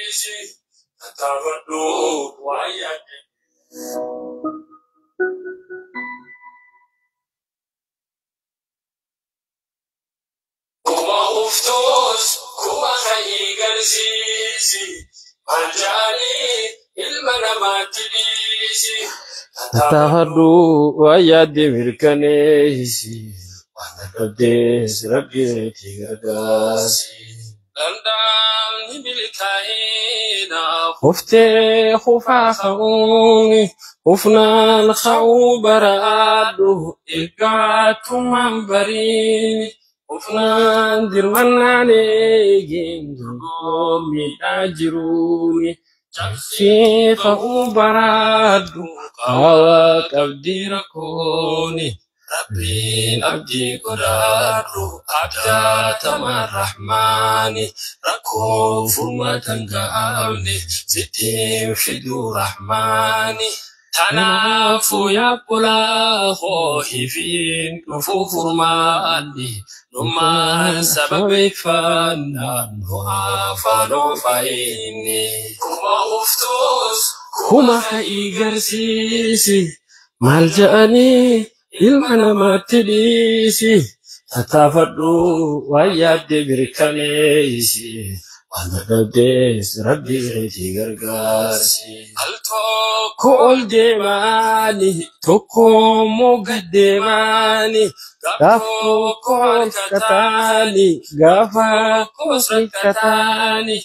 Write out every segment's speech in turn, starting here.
dhiisi. Tattaafadhu waan yaadde. Kuma uftuus kuma ka'ii garsiisi. Maal ja'anii ilma namaatti dhiisi. Tattaafadhu waan yaadde mirkaneessi. Waan dadhabdees Rabbi keetii gargaarsi. Danda'amni milkaa'ina. Kuftee kufaa ka'uuni. Kufnaan ka'uu baraadhu. Eeggatummaan bariini. Kufnaan dirmannaan eegin dorgommiidhaa jiruuni. Cabsii ka'uu baraadhu. Qawaa qabdii rakkooni. Rabbiin abdii godhaadhu abdaatama rahmaani rakkoo furmaata hin qabne sittiin fiduu rahmaani. Tanaafuu yaa obbolaa koo hifiin dhufuu furmaanni nummaan sababeeffannaan nu afaan ofaayinni. Kuma uftuus kuma ka'ii garsiisi maal ja'anii ilma namaatti dhiisi. Tattaafadhu waan yaadde mirkaneessi. Waan dadhabdees Rabbi keetii gargaarsi. Al tokko ol deemaani tokko immoo gad deemaani. Gaaf tokko harkataani gaafa tokko sakkataani.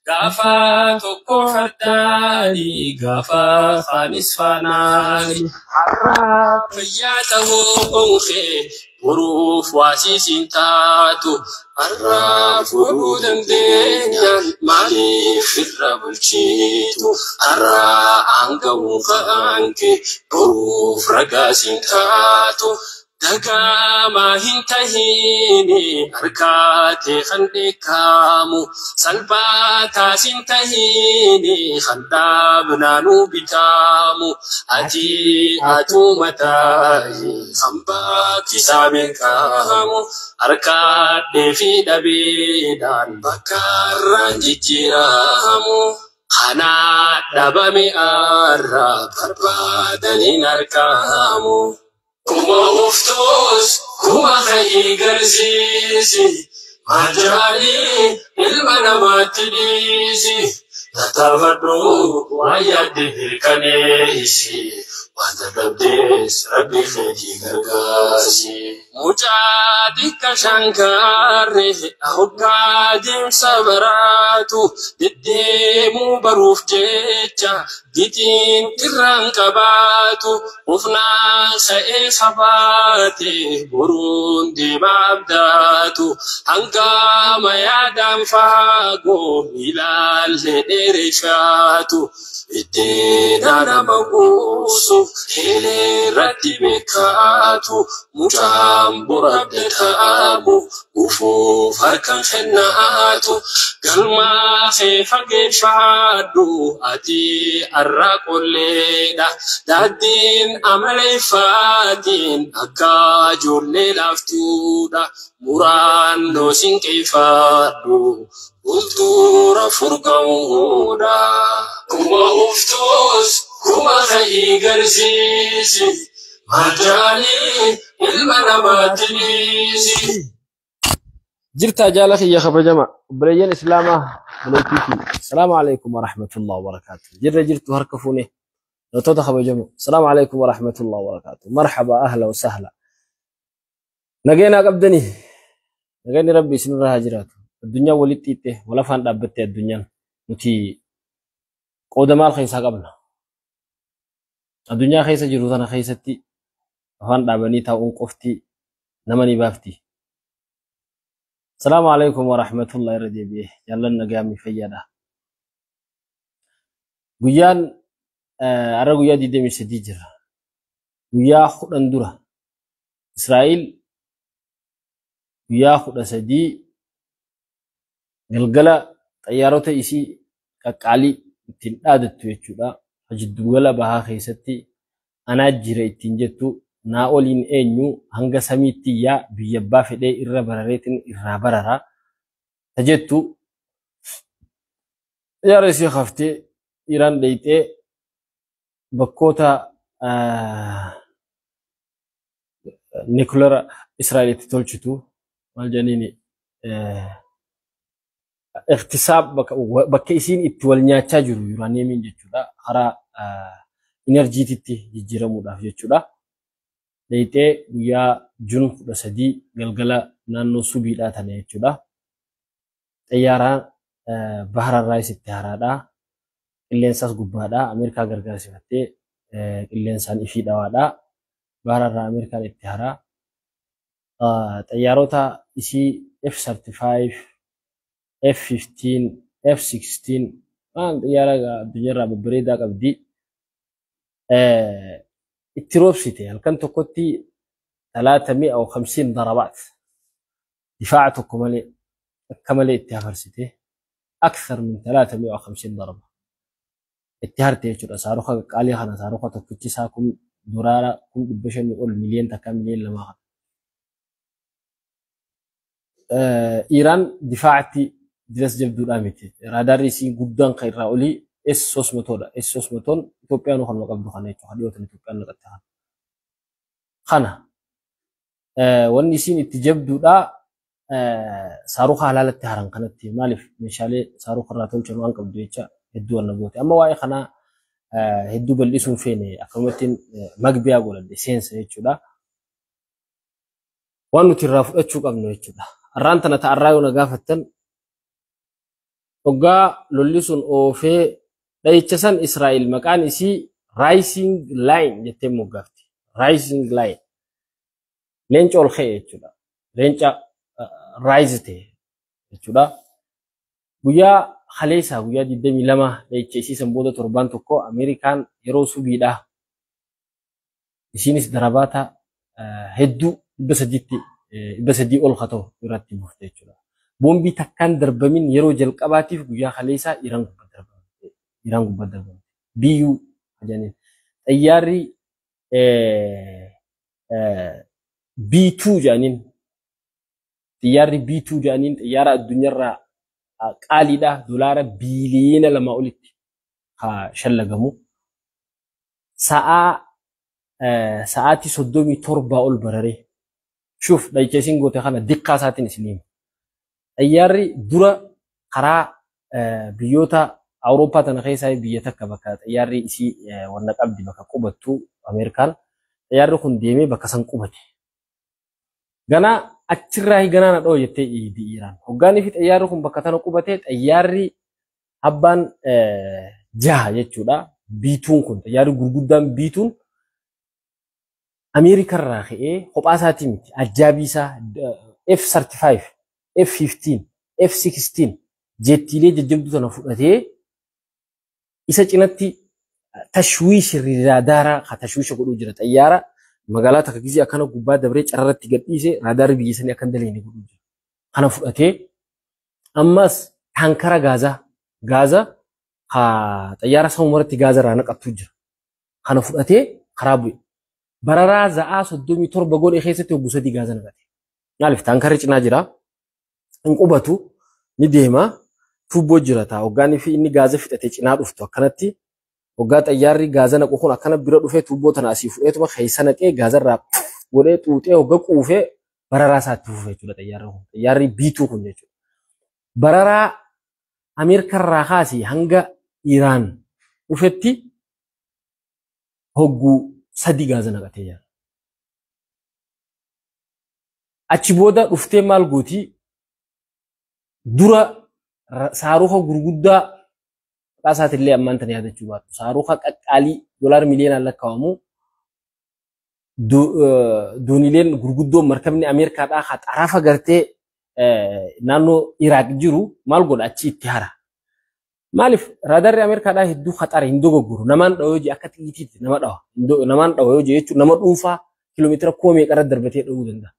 Gaafa tokko fardaani gaafa kaanis faanaani. Har'a fayyaa ta'uun kee boruuf waasii siin taatu. Har'a fuudhuu dandeenyaan maaliif irra bulchitu? Har'a aanga'uun kan kee boruuf ragaa siin taatu. Dagamaa hin tahini harkaatee kan dheekkamu salphaataas hin tahini kan dhaabnaanuu bitaamu ati atuma taa'i kan bakkisaa beekamu harkaadhee fi dhabeedhaan bakka irraan jijjiiramu. Kanaa dhabame arra barbaadaniin argamu. Kuma uftuus kuma ka'ii garsiisi. Maal ja'anii ilma namaatti dhiisi. Tattaafadhu waan yaadde mirkaneessi. Waan dadhabdees Rabbi keetii gargaarsi. Mucaa xiqqa shankaarre hoggaa deemsa baraatu deddeemuu baruuf jecha gitiin irraan qabaatu ufnaan ka'ee sabaate boruun deema abdaatu hangama yaadaan faagoo ilaalle dheereshaatu iddeena nama guusu irratti beekaatu mucaan bor abdataamu gufuuf harkaan kennaatu galmaa kee fageeffadhu ati arra qolleedha daaddiin amaleeffaatiin akka ijoollee laaftuudha muraannoo sinqeeffadhu fuuldura furga'uudha. Kuma uftuus kuma ka'ii garsiisi maal ja'anii ilma namaatti dhiisi. Jirtaa jaala kiyya kabajama obboleeyyan islaamaa obboleettii fi salaamu alaikum warahmatullahi wabarakaatu. Jirra jirtu harka fuune loltoota kabajamoo. Salaamu alaikum warahmatullahi wabarakaatu. Marhaba ahla wa sahla. Nageenaa qabdanii nageenyi rabbi isinirra haa jiraatu. Addunyaan walitti hiitte walafaan dhaabbatte addunyaan nuti qooda maal keessaa qabna? Addunyaa keessa jiru tana keessatti afaan dhaabanii taa'uun qofti nama ni baafti. Salaamu alaikum warahmatullahi irra deebi'ee jaallan nagaamii fayyaadha. Guyyaan har'a guyyaa 23 jira. Guyyaa 10 dura Israa'il guyyaa 13 galgala xayyaarota isii qaqqaalii ittiin dhaadattu jechuudha. Jiddugala bahaa keessatti anaa jira ittiin jettu naa oliin eenyu hanga samiitti yaa biyya abbaa fedhee irra barareetiin irraa bararaa ta jettu Xayyaara isii kaaftee Iraan dheeyxee bakkoota nikulara Israa'elitti tolchitu maal jedhaniini ikhtisaab bakka isiin itti wal nyaachaa jiru yuraaniyeemiin jechuudha. Karaa inerjiititti jijjiiramuudhaaf jechuudha. Dheeyxee guyyaa June 13 galgala naannoo subiidhaa tana jechuudha. Xayyaaraan bahararraa isitti haraadhaa. Qilleensaas gubbaadhaa. Ameerikaa gargaarsifattee qilleensaan ifii dhawaadhaa. Bahararraa Ameerikaan itti haraa. Xayyaarota isii F-35, F-15, F-16 waan xayyaara addunyaarraa babbareedaa qabdi. Itti roobsite halkan tokkotti 350 darabaat. Difaaca tokko malee akka malee itti hafarsite. أكثر من 350 ضربة. Itti harte jechuudha. Saaruka qaqqaalii kana saaruka tokkichi isaa kun doolaara 500,000 ol 1 miliyoona 2 miliyoona kana. Iraan difaacatti diras jabduudhaa miti. Raadarri isii guddaan kan irraa olii S-300dha. S-300 Itoophiyaan kanuma qabdu kana jechuudha. Dhiyootan Itoophiyaan naqatte kana. Kana wanni isiin itti jabduudhaa saaruka halaalatti haran kanatti maaliif meeshaalee saaruka irraa tolchan waan qabdu jecha hedduu wanna goote. Amma waa'ee kanaa hedduu bal'isuun feene akkanumattiin magbiyaa godhadhe seensa jechuudha. Waan nuti irraa fudhachuu qabnu jechuudha. Arraan tana ta'arraa yoo na gaafattan hoggaa lolli sun oofee dhahicha san Israa'el maqaan isii Rising Lion jettee moggaafti. Rising Lion. Leenca ol ka'e jechuudha. Leenca rise ta'e jechuudha. Guyyaa kaleessaa guyyaa 22 dhahicha isii san booda torbaan tokko Ameerikaan yeroo subiidhaa. Isiinis darabaata hedduu 300tti 300 ol haa ta'u irratti buufte jechuudha. Boombii takkaan darbamin yeroo jalqabaatiif guyyaa kaleessaa Iraan gubbaa darbamte. Iraan gubbaa darbamte. Biyyuu jedhaniin. Xayyaarri B2 jedhaniin. Xiyyaarri B2 jedhaniin xiyyaara addunyaarraa qaaliidha. Doolaara biiliyoona 2 olitti haa shallagamu. Sa'aatii 37 ol bararee. Shuuf dhahicha isiin goote kana diqqaa isaatiin isin hima. Xayyaarri dura karaa biyyoota Awurooppaa tana keessaa biyya takka bakka xayyaarri isii wanna qabdi bakka qubattu Ameerikaan xayyaarri kun deemee bakka san qubate. Ganaa achirraa ganaa na dhoo jettee iidi Iraan. Hoggaanii fi xayyaarri kun bakka tana qubate xayyaarri abbaan jaha jechuudha. B2n kun xayyaarri gurguddaan B2n Ameerikarraa ka'ee kophaa isaatii miti ajjaabii isaa F-35, F-15, F-16 jettiilee jajjabduu tana fudhatee isa cinatti tashwiishi raadaaraa ka tashwiisha godhuu jira. Xayyaara magaalaa takka gizee akkana gubbaa dabree cararratti gadhiise raadaarri biyya sanii akka hin daleene godhuu jira. Kana fudhatee ammas taankara gaazaa gaaza ka xayyaara samumarratti gaaza irraa naqattuu jira. Kana fudhatee karaa bu'e. Bararaa za'aa 37 godhe keessatti hogguu sadii gaaza naqate. Maaliif taankarri cinaa jira. Hin qubatu ni deema. Tuubboo jira taa hoggaanii fi inni gaaza fixatee cinaa dhuftu akkanatti hoggaa xayyaarri gaaza naqu kun akkana bira dhufee tuubboo tana asii fudheetuma keessa naqee gaazarraa godhee xuuxee hogga quufee bararaa isaatti fufe jechuudha xayyaarri kun. Xayyaarri B2 kun jechuudha. Bararaa Ameerikarraa kaasee hanga Iraan dhufetti hogguu sadii gaaza naqatee jira. Achi booda dhuftee maal gooti dura saaruka gurguddaa maqaa isaatillee ammaan tana yaadachuu baattu. Saaruka qaqqaalii doolaara miliyoonaan lakkaa'amu doonileen gurguddoon markabni Ameerikaadhaa haa xarafa gartee naannoo Iraaq jiru maal godha achi itti hara. Maaliif raadarri Ameerikaadhaa hedduu khaxara hin dogoggoru. Namaan dhawoo jee akka xiyyiitiitti nama dhawa. Namaan dhawa yoo jee jechuun nama dhuunfaa kiiloomeetira 40,000 irratti darbatee dhawuu danda'a.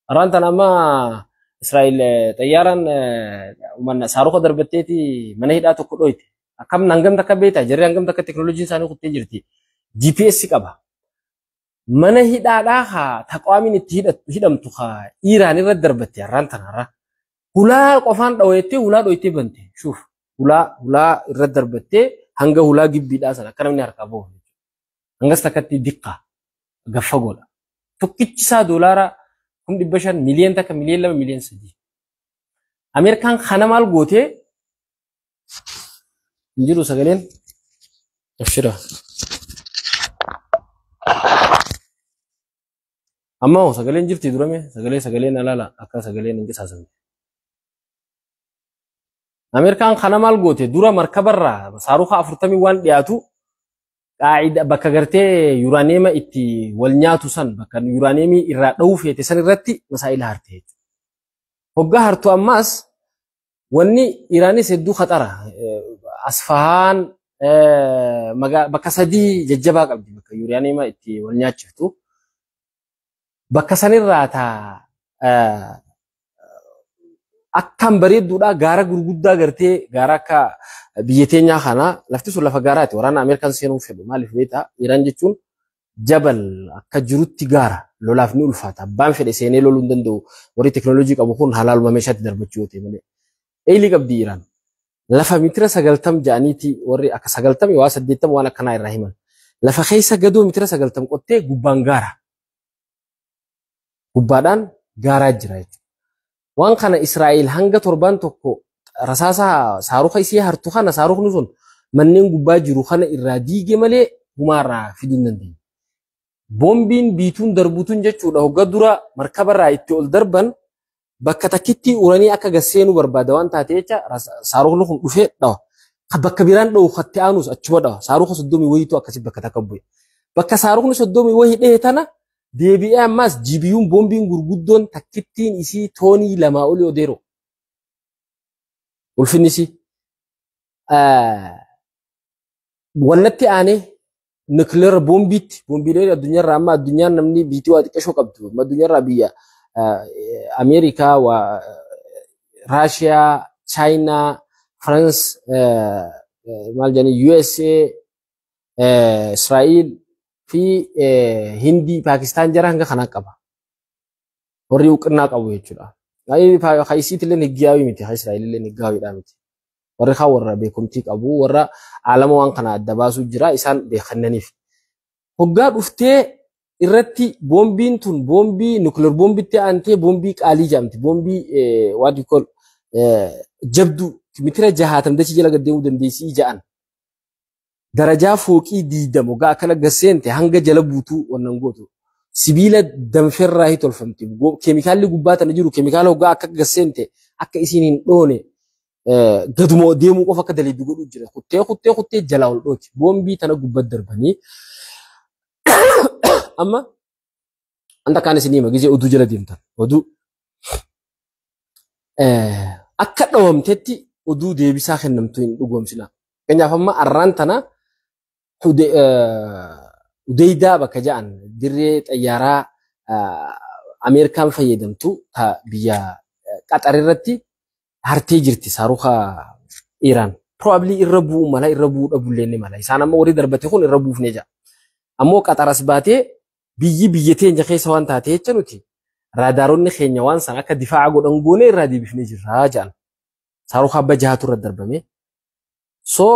Har'aan tana amma Israa'el xayyaaraan saaruka darbatteeti mana hidhaa tokko dhoyte. Akkam hangam takka beektaa jarri hangam takka teekinooloojiin isaanii kuttee jirti. GPS qaba. Mana hidhaadhaa haa taqwaamiin itti hidhamtu haa Iraan irra darbatte har'aan tana har'a. Hulaa qofaan dhaweettee hulaa dhoytee bante shuuf. Hulaa irra darbattee hanga hulaa gibbiidhaa sana akka namni harkaa bahu. Hangas takkatti diqqa gaffa godha. Tokkichi isaa $500,000 1 million 2 million 3 million. Ameerikaan kana maal gootee hin jiru sagaleen abshira. Amma hoo sagaleen jirti durame sagaleen alaala akka sagaleen hin qisaasamne. Ameerikaan kana maal goote? Dura markabarraa saaruka 40 waan dhiyaatu qaa'ida bakka gartee yuuraaneema itti wal nyaatu san, bakka yuuraaneemii irraa dha'uu feete san irratti masaa'ila harte jechuudha. Hoggaa hartu ammaas wanni Iraanis hedduu khaxara. Asfahaan bakka sadii jajjabaa qabdi bakka yuuraaneema itti wal nyaachiftu. Bakka sanirraa taa akkaan bareedduudha, gaara gurguddaa gartee gaara akka biyya teenyaa kana. Lafti sun lafa gaaraati. Waraana Ameerikaan seenuu fedhu. Maaliif beektaa? Iraan jechuun jabal akka jirutti gaara, lolaaf ni ulfaata. Abbaan fedhe seenee loluu hin danda'u. Warri teknooloojii qabu kun halaaluma meeshaatti darbachuu yoo ta'e malee. Eelii qabdi Iraan. Lafa mitira 90 ja'aniiti warri akka 90 waa 80 waan akkanaa irraa himan. Lafa keessa gadoo mitira 90 qottee gubbaan gaara. Gubbaadhaan gaaraa jira jechuudha. Waan kana Israa'el hanga torbaan tokko rasaasa saaruka isii hartu kana, saarukni sun manneen gubbaa jiru kana irraa diige malee humaarraa fiduu hin dandeenye. Boombiin biituun darbutuun jechuudha, hogga dura markabarraa itti ol darban bakka takkitti uranii akka gasseenuu barbaada waan taate jecha saarukni kun dhufee dhawa. Bakka biraan dhawu katti aanus achuma dhawa. Saaruka 30 wayiitu akkasii bakka takka bu'e. Bakka saarukni 30 wayii dhahe tana deebi'ee ammaas GBU'n boombiin gurguddoon takkittiin isii toonii 2 olii odeero. Ulfinni isii. Wannatti aanee nuclear boombiitti, boombiilee addunyaarraa amma addunyaan namni biitii waa xiqqashoo qabdu amma addunyaarraa biyya Ameerikaa, waa Raashiyaa, Chaayinaa, Farans, maal jedhanii, USA, Israa'el fi Hindii, Paakistaan jara hanga kanaa qaba. Warri uqinnaa qabu jechuudha. Ka isiitillee higgiyaawii miti, ka Israa'elillee higgaawiidhaa miti. Warri kaan warra beekumtii qabu, warra aalama waan kana adda baasuu jira, isaan beekannaniif. Hoggaa dhuftee irratti boombiin tun boombii nuclear boombitti aantee boombii qaalii jedhamti. Boombii what you call jabduu mitira 60 dachii jala gad deemuu dandeessii ja'an. Darajaa fooqii 20 hoggaa akkana gasseente hanga jala buutuu wannan gootu. Sibiila danferraa hi tolfamti. Keemikaalli gubbaa tana jiru keemikaala hoggaa akka gasseente akka isiin hin dhoone gaduma deemuu qofa akka daleeddu godhuu jira. Kuttee kuttee kuttee jalaa ol dhooti. Boombii tana gubbaa darbanii amma anta kaan isin hima gizee oduu jala deemtan. Oduu akka dhawamtetti oduu deebisaa kennamtu hin dhugoomsina. Fakkeenyaaf amma arraan tana Udeydaa bakka ja'an dirree xayyaaraa Ameerikaan fayyadamtu ta biyya Qaxar irratti hartee jirti saaruka Iraan. Probably irra bu'uu mala, irra bu'uu dhabullee ni mala. Isaan amma warri darbate kun irra buufnee jira. Ammoo Qaxar as baatee biyyi biyya teenya keessa waan taate jecha nuti raadaaronni keenya waan san akka difaa'a godhan goonee irraa deebifnee jirra jedhan. Saaruka abba jahatu irra darbame. So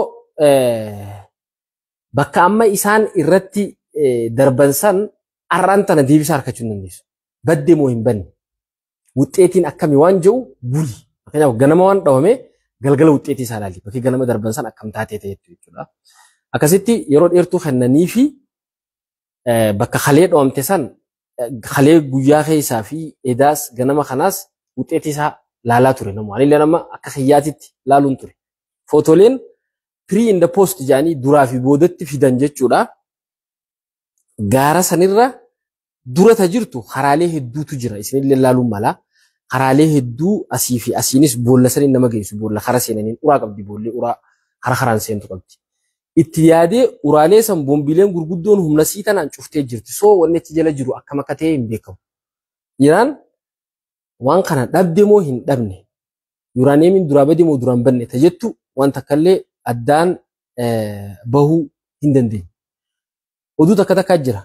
bakka amma isaan irratti darban san arraan tana deebisaa harkachuu hin dandeessu. Baddee moo hin banne? Wuxxeetiin akkami waan jedhu buli. Fakkeenyaaf ganama waan dhawame galgala wuxxeetii isaa ilaali. Bakki ganama darban san akkam taatee ta'etu jechuudha. Akkasitti yeroo dheertuu kennanii fi bakka kalee dhawamte san kalee guyyaa keessaa fi edaas ganama kanaas wuxxeetii isaa laalaa ture namu. Anillee nama akka kiyyaatitti laaluun ture. Footoleen pre and post jedhanii duraa fi boodatti fidan jechuudha. Gaara sanirra dura ta jirtu karaalee hedduutu jira. Isinillee laaluun mala. Karaalee hedduu asii fi asiinis boolla saniin nama geessu. Boolla kara seenaniin uraa qabdi. Boolli uraa kara karaan seentu qabdi. Itti yaadee uraalee san boombiileen gurguddoon humna sii tanaan cuftee jirti. So wanni achi jala jiru akkam akka ta'e hin beekamu. Iraan waan kana dhabde moo hin dhabne? Yuuraaneemiin duraa bade moo duraan banne? Ta jettu waan takkallee addaan bahuu hin dandeenye. Oduu takka takkaa jira.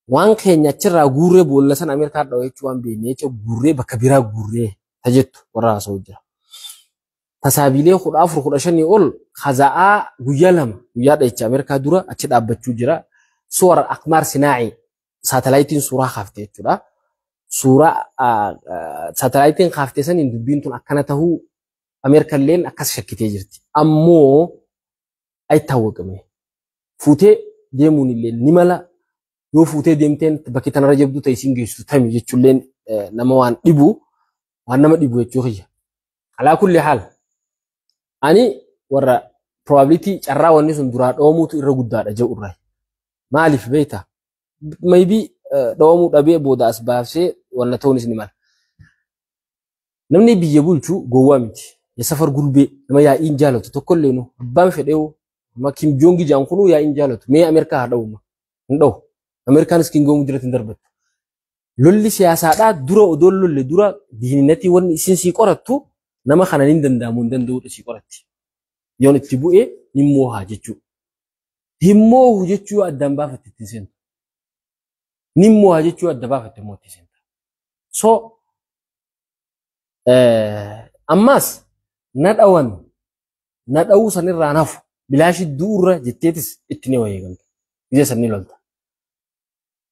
Waan keenya achirraa guurree boolla sana Ameerikaa dhawaa jechuu waan beekne jecha guurree bakka biraa guurree ta jettu warra haasa'u jira. Tasaabiilee 14 15 ol khaza'aa guyyaa 2 guyyaa dhahicha Ameerikaa dura achi dhaabbachuu jira. Suwar Aqmaar Sinaa'i saatalaayitiin suuraa kaaftee jechuudha. Suuraa saatalaayitiin kaaftee saniin dubbiin tun akkana tahuu Ameerikalleen akkas shakkitee jirti. Ammoo ayitaawwaqame. Fuutee deemuun illee ni mala. Yoo fuutee deemteen bakki tanarra jabduu ta'e isiin geessitu tami jechuulleen nama waan dhibu waan nama dhibu jechuu kiyya. Alaa kulli haal ani warra probability carraa wanni sun duraa dhoomuutu irra guddaadha jedhu irraa. Maaliif beektaa? Maybe dhoomuu dhabee booda as baasee wanna ta'uunis ni mala. Namni biyya bulchu gowwaa miti. Safar gulbee nama yaa'iin jaalatu tokkollee nu abbaan fedheewu amma Kim Jong jaan kunuu yaa'iin jaalatu mee Ameerikaa haa dha'u hin dha'u. Ameerikaanis Kim Jong jiratti hin darbattu. Lolli siyaasaadhaa dura odoo lolle dura diininatii wanni isin sii qorattu nama kana hin danda'amu hin danda'uudha sii qoratti. Yoon itti bu'ee ni moohaa jechuudha. Hin moohu jechuu addaan baafatte ittiin seentu. Ni moohaa jechuu adda baafatte immoo ittiin seenta. So ammas na dhawan na dhawuu sanirraa nafu bilaashi du'urra jetteetis itti ni wayeegamta. Ija san ni lolta.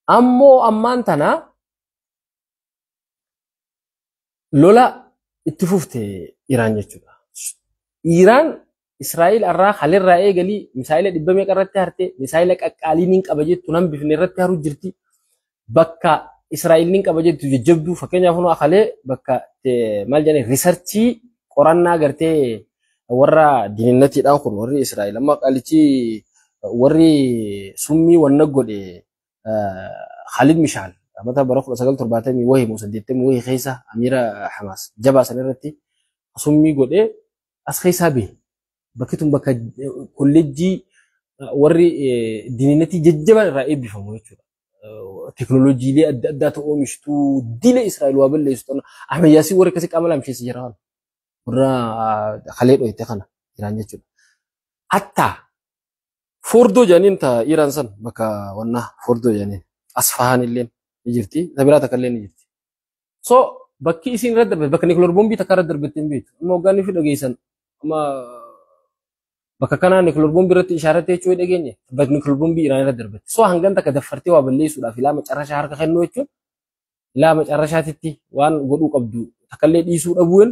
Ammoo ammaan tana lola itti fufte Iraan jechuudha. Iraan Israa'el irraa halirraa eegalii misaayila 100 meeqa irratti harte misaayila qaqqaalii niin qaba jettu nan bifne irratti haruu jirti. Bakka Israa'el niin qaba jettu jajjabduu fakkeenyaaf nu akalee bakka maal jedhanii riisarchii qorannaa gartee warra diininnatiidhaan kun warri Israa'el amma qaalichi warri summii wanna godhe Khalid Mishaal amata bara 1970 wahii moo 80 wahii keessa amiira Hamaas jabaa san irratti summii godhe as keessaa bahe. Bakki tun bakka kolleejjii warri diininatii jajjabaan irraa eebbifamu jechuudha. Teknooloojiilee adda addaa ta'uu oomishtuu diina Israa'el waa balleessu tana Ahmed Yaasiin warri akkasii qaama lamsheessa jira kana. Warra kalee dhoyte kana Iraan jechuudha. Hattaa Fordoo jedhaniin ta Iraan san bakka wannaa Fordoo jedhaniin Asfahaan illee ni jirti. Ta biraa takka illee ni jirti. So bakki isiin irra darbe bakka niikular boombii takka irra darbatte hin beektu. Amma hoggaan fi dhageessan amma bakka kanaa niikular boombii irratti ishaarattee jechuu dhageenye bakka niikular boombii Iraan irra darbatte. So hangan takka daffartee waa balleessuudhaaf ilaa macarrashaa harka kennuu jechuun ilaa macarrashaatitti waan godhuu qabdu takkallee dhiisuu dhabuun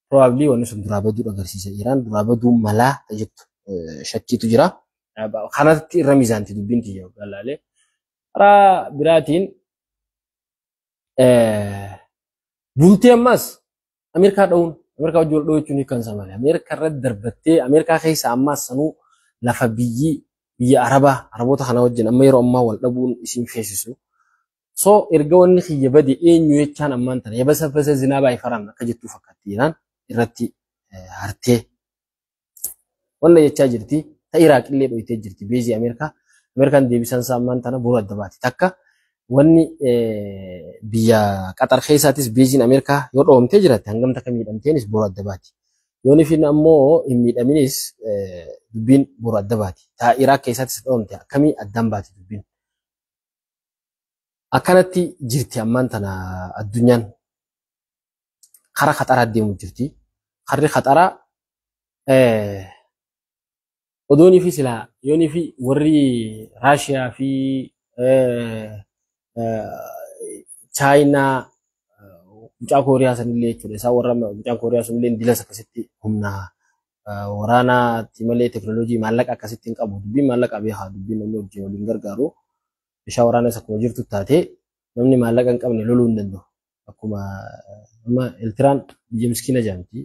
probably wanni sun duraa baduu agarsiisa. Iraan duraa baduu malaa jettu shakkiitu jira. Kanatti irra miizaanti dubbiin tiyya galaalee. Karaa biraatiin bultee ammas Ameerikaa dha'uun Ameerikaa wajjin wal dha'uu jechuun hiikan isaa maali? Ameerikaa irratti darbattee Ameerikaa keessa ammas sanuu lafa biyyi biyya Arabaa Araboota kana wajjin amma yeroo ammaa wal dhabuun isin feesisu. So erga wanni kiyya bade eenyu jechaan ammaan tana yabasa basa zinaabaa ifaraan akka jettuu fakkaatti Iraan irratti hartee wanna jechaa jirti. Ta Iraaq illee dhoyitee jirti beezii Ameerikaa. Ameerikaan deebisan isaa ammaan tana boru adda baati. Takka wanni biyya Qaxar keessaatis beeziin Ameerikaa yoo dhoomtee jiratte hangam takka miidhamteenis boru adda baati. Yoon ifin ammoo hin miidhaminis dubbiin boru adda baati. Ta Iraaq keessaatis dhoomte akkamii addaan baati dubbiin. Akkanatti jirti ammaan tana addunyaan kara Qaxaraa deemu jirti. Karri Qaxaraa odoonii fi silaa yoonii fi warri Raashiyaa fi Chaayinaa mucaa Kooriyaa sanillee jechuudha. Isaan warra mucaan Kooriyaa sunillee dilas akkasitti humna waraanaatti malee teknooloojii maallaqa akkasitti hin qabu. Dubbiin maallaqa beekaa dubbiin namni wajjin waliin gargaaru. Meeshaa waraanaas akkuma jirtu taatee namni maallaqa hin qabne loluu hin danda'u. Akkuma amma Eeltiraan biyya miskiina jedhamti.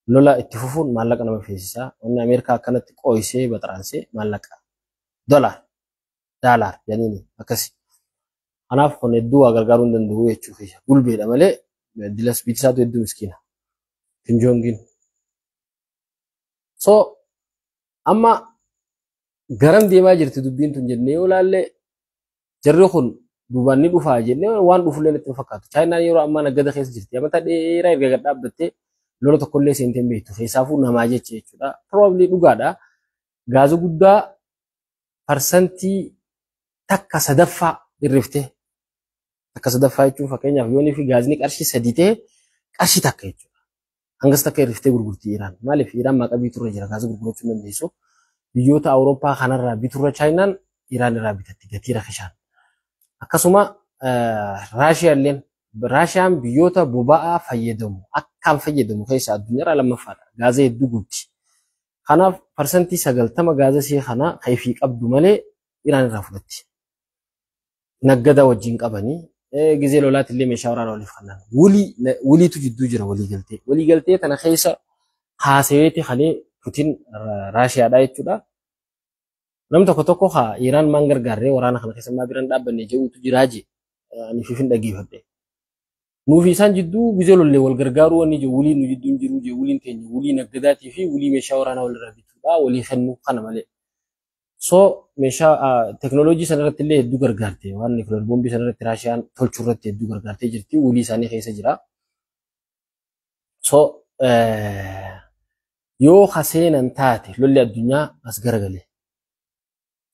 Lola itti fufuun maallaqa nama feesisaa. Wanni Ameerikaa akkanatti qooysee baxaraansee maallaqa. Dolaar, daalaar jedhaniini akkasi. Kanaaf kun hedduu waa gargaaruu hin danda'u jechuudha. Gulbeedha malee dilas biitisaatu hedduu miskiina. Kinjoongiin. So amma garam deemaa jirti dubbiin tun jennee yoo ilaalle jarri kun duubaan ni dhufaa jennee waan dhufullee natti hin fakkaatu. Chaayinaan yeroo ammaa nagada keessa jirti. Amata dheeraa erga gad dhaabbattee lola tokkollee seentee hin beektu. Keessaafuu namaa jecha jechuudha. Probably dhugaadha. Gaaza guddaa 1/3 hirriftee. 1/3 jechuun fakkeenyaaf yoonii fi gaazni qarshii 3 ta'e qarshii 1 jechuudha. Hangas takka hir'iftee gurgurti Iraan. Maaliif Iraan maaqa biturra jira, gaazii gurgurachuu dandeessu. Biyyoota Awurooppaa kanarraa biturra Chaayinaan Iraan irraa bitatti gatii rakishaan. Akkasuma Raashiyaalleen, Raashiyaan biyyoota boba'aa fayyadamu akkaan fayyadamu keessa addunyaarraa lammaffaadha. Gaazii hedduu gubdi. Kanaaf 90% gaaza ishee kana kaifii qabdu malee Iraan irraa fudhatti. Naggada wajjin qabanii gizee lolaatti illee meeshaa waraanaa waliif kennan. Wuliitu jidduu jira walii galtee. Walii galtee tana keessa haasaweeti kalee Putin Raashiyaadha jechuudha. Nam tokko tokko haa Iraan maan gargaarree waraana kana keessa maa biraan dhaabbanne jedhutu jiraa je. Ani fifin dhageeffadhe. Nuufi isaan jidduu gizee lollee wal gargaaruu wanni jiru wuliin nu jidduu hin jiru je, wuliin teenya wulii naggadaatii fi wulii meeshaa waraanaa walirraa bituudha, walii kennuu kana malee. So meeshaa teknooloojii sana irratti illee hedduu gargaarte, waan nuclear boombii sana irratti Raashiyaan tolchuu irratti hedduu gargaartee jirti, wulii isaanii keessa jira. So yoo haseenan taate lolli addunyaa as garagale.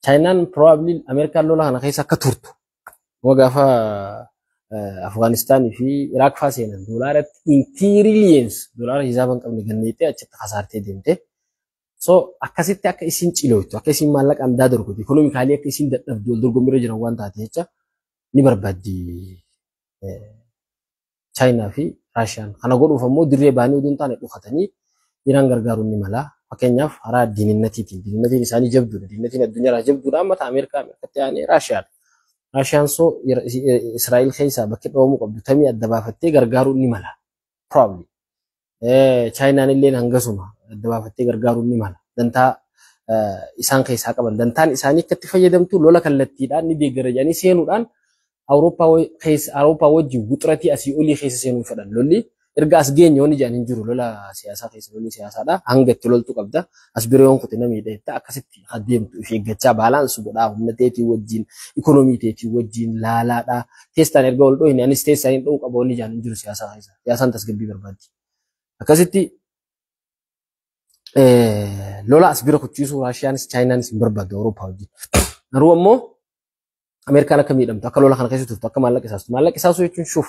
Chaayinaan probably Ameerikaan lola kana keessa akka turtu. Kuma gaafa Afgaanistaanii fi Iraaq faa seenan doolaaratti in trillions doolaara hisaaba hin qabne ganneettee achitti kasaartee deemte. So akkasitti akka isin cilooytu, akka isin maallaqaan daadorgotu, economically akka isin dadhabdu, wal dorgommiirra jiran waan taate jecha ni barbaaddi Chaayinaa fi Raashiyaan. Kana godhuuf ammoo dirree baanii oduu hin taane dhokatanii Iraan gargaaruun ni mala. Fakkeenyaaf karaa diininnatiitiin, diinnatiin isaanii jabduudha. Diinnatiin addunyaarraa jabduudha, amma ta'a Ameerikaa, Ameerikaatti aanee Raashiyaadha. Raashiyaan so Israa'el keessaa bakki dhawamuu qabdu tamii adda baafattee gargaaruun ni mala. Probably. Chaayinaan illee hangasuma adda baafattee gargaaruun ni mala. Dantaa isaan keessaa qaban. Dantaan isaanii akka itti fayyadamtu lola kallattiidhaan ni deeggara jedhanii seenuudhaan Awurooppaa wajjin wuxiratii asii olii keessa seenuu fedhan. Lolli erga as geenye wanni jedhan hin jiru, lola siyaasaa keessa, lolli siyaasaadha. Hanga itti loltu qabda. As bira yoon kute namni hidha akkasitti adeemtu of eeggachaa balance godhaa, humna teetii wajjin, ikonomii teetii wajjin laalaadha. Teessaan erga wal dhoohine anis teessaan hin dhoohu qaba wanni jedhan hin jiru siyaasaa keessa. Siyaasaan tasgabbii barbaaddi. Akkasitti lola as bira kuchiisuu Raashiyaanis Chaayinaanis hin barbaaddu Awurooppaa wajjin. Garuu ammoo Ameerikaan akka miidhamtu, akka lola kana keessa turtu, akka maallaqa isaastu. Maallaqa isaasuu jechuun shuuf.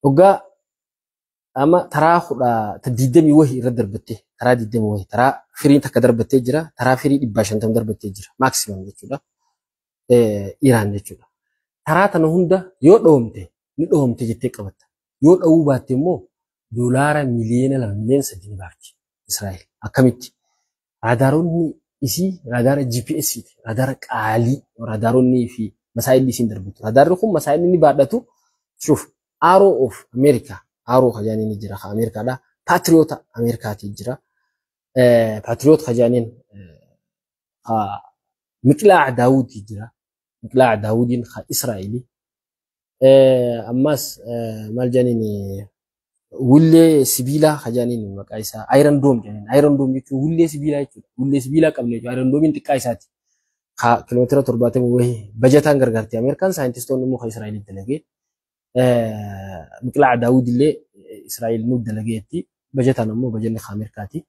Waggaa amma taraa 20 wahii irra darbattee, taraa 20 wahii, taraa firiin takka darbattee jira, taraa firii 150 darbattee jira maximum jechuudha. Iraan jechuudha. Taraa tana hunda yoo dhoomte ni dhoomte jettee qabatta. Yoo dha'uu baatte immoo $2 miliyoona, 3 miliyoona ni baafti Israa'el. Akkamitti? Raadaaronni isii raadaara GPS ti. Raadaara qaalii raadaaronni fi masaayilli isiin darbitu. Raadaarri kun masaayilli inni baadhatu shuuf Arrow of America. Arrow kajaaniin ni jira ka Ameerikaadha. Patriot Ameerikaati jira. Patriot kajaaniin Miqlaa Daawudii jira. Miqlaa Daawudiin ka Israa'eli. Ammas maal jedhaniin, wullee sibiilaa kajaaniin maqaa isaa Iron Dome jedhaniin. Iron Dome jechuun wullee sibiilaa jechuudha. Wullee sibiilaa qabne jechuudha. Iron Dome xiqqaa isaati. Ka kiiloomeetira 70 wahii bajataan gargaarti Ameerikaan, saayintistoonni immoo ka Israa'eliif dalagee. Miqlaa Daawud illee Israa'el nuuf dalageetti. Bajataan ammoo bajanni ka Ameerikaati.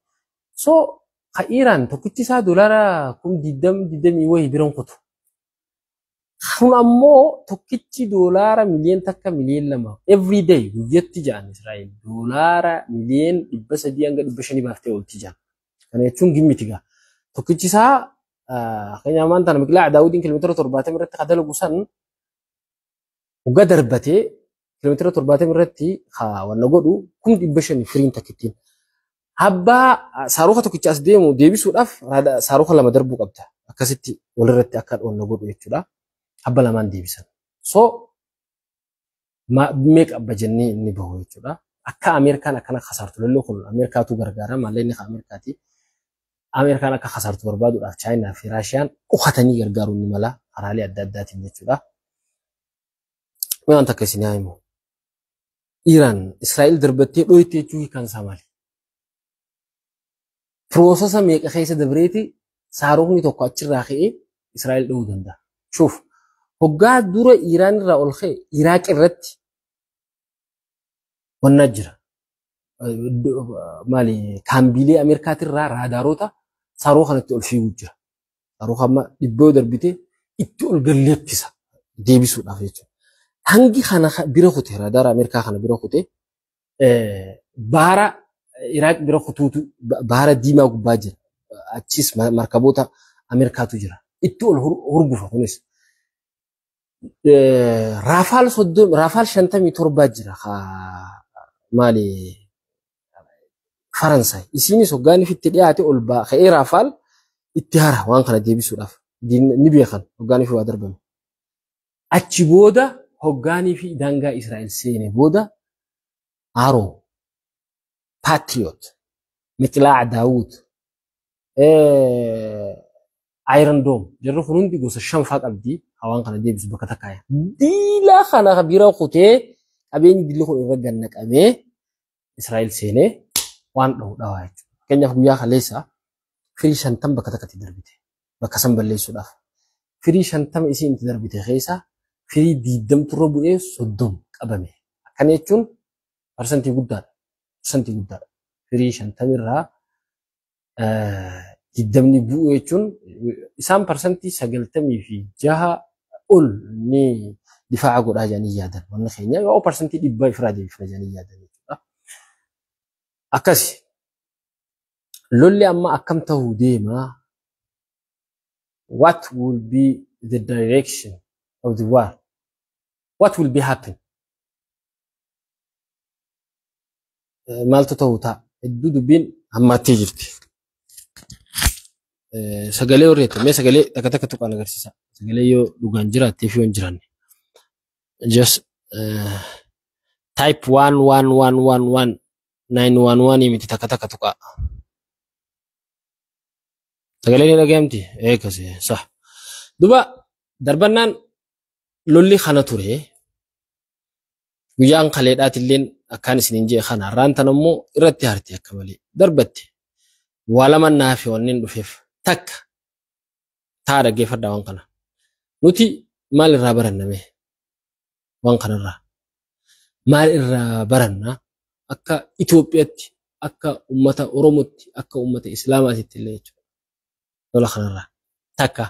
So ka Iraan tokkichi isaa $20,000, 20 wahii biran kutu. Kun ammoo tokkichi $1 miliyoona, 2 miliyoona every day, guyyatti jedhan Israa'el $300 miliyoona hanga 500 baaftee oolti jedhan. Kana jechuun gimmiti gaa. Tokkichi isaa fakkeenyaaf maan tana Miqlaa Daawudiin kiiloomeetira 70 irratti ka dalagu san hogga darbatee kiiloomeetira 70 irratti ka wanna godhu 500,000 firiin takkittiin. Abbaa saaruka tokkicha as deemu deebisuudhaaf saaruka lama darbuu qabda. Akkasitti walirratti akka wanna godhu jechuudha. Abba lamaan deebisan. So meeqa abba jennee inni bahu jechuudha. Akka Ameerikaan akkana kasaartu, lolli kun Ameerikaatu gargaara, maallaqni ka Ameerikaati. Ameerikaan akka kasaartu barbaaduudhaaf Chaayinaa fi Raashiyaan dhokatanii gargaaruun ni mala karaalee adda addaatiin jechuudha. Mee waan takka isin haa himu. Iraan Israa'el darbattee dhoyte jechuu hiikaan isaa maali? Process meeqa keessa dabreeti saarukni tokko achirraa ka'ee Israa'el dha'uu danda'a? Shuuf, hoggaa dura Iraan irraa ol ka'e Iraaq irratti wannaa jira. Maali, kaambiilee Ameerikaatirraa raadaarota saaroo kanatti ol fiiguu jira. Saaroo hamma dhibboo darbite itti ol galleettisa deebisuudhaaf jechuudha. Hangi kana bira kute, raadaara Ameerikaa kana bira kute. Baara Iraaq bira kutuutu baara diimaa gubbaa jira. Achis markaboota Ameerikaatu jira. Itti ol hurgufa kunis. Raafaal 30, Raafaal 57 jira. Maali, Faransaay. Isiinis hoggaaniif itti dhiyaate ol ka'ee Raafaal itti hara waan kana deebisuudhaaf. Ni beekan hoggaaniif waa darbame. Achi booda hoggaanii fi daangaa Israa'el seene booda Arrow, Patriot, Miqlaa Daawud, Iron Dome, jarri kun hundi gosa shanfaa qabdi hawaan kana deebisu bakka takkaa. Diila kana bira kutee qabeenyi dilli kun irra gannaqamee Israa'el seenee waan dhahu dhawaa jechuudha. Fakkeenyaaf guyyaa kaleessa firii 50 bakka takkatti darbite. Bakka san balleessuudhaaf. Firii 50 isiin itti darbite keessa firii 20 turre bu'ee 30 qabame. Akkana jechuun parsantii guddaadha. Parsantii guddaadha. Firii 50 irraa 20 bu'u jechuun isaan 96% ol ni difaa'a godhaa jedhanii yaadan. Wanni keenya yoo 100% ifirraa deebifna jedhanii yaadan jechuudha. Akkasi. Lolli amma akkam ta'uu deema? What will be the direction of the war? What will be happen? Maaltu ta'uu ta'a? Hedduu dubbiin hammaattee jirti. Sagalee horreetta. Mee sagalee takka takka tuqaan agarsiisa. Sagalee yoo dhugaan jiraattee fi yoo hin jiraanne. Just type one one one one one nine one one miti, takka takka tuqaa. Sagalee ni dhagayamti? Eegas sah. Duba darbannaan lolli kana ture. Guyyaan kaleedhaatilleen akkaan isiniin jee kana har'aan tan ammoo irratti harte akka malee darbatte. Waa lama naafi wanneen dhufeef takka taa dhaggeeffadhaa waan kana. Nuti maal irraa baranname? Waan kanarraa. Maal irraa baranna? Akka Itoophiyaatti, akka uummata Oromootti, akka uummata Islaamaatitti illee jechuudha. Lola kanarraa. Takka.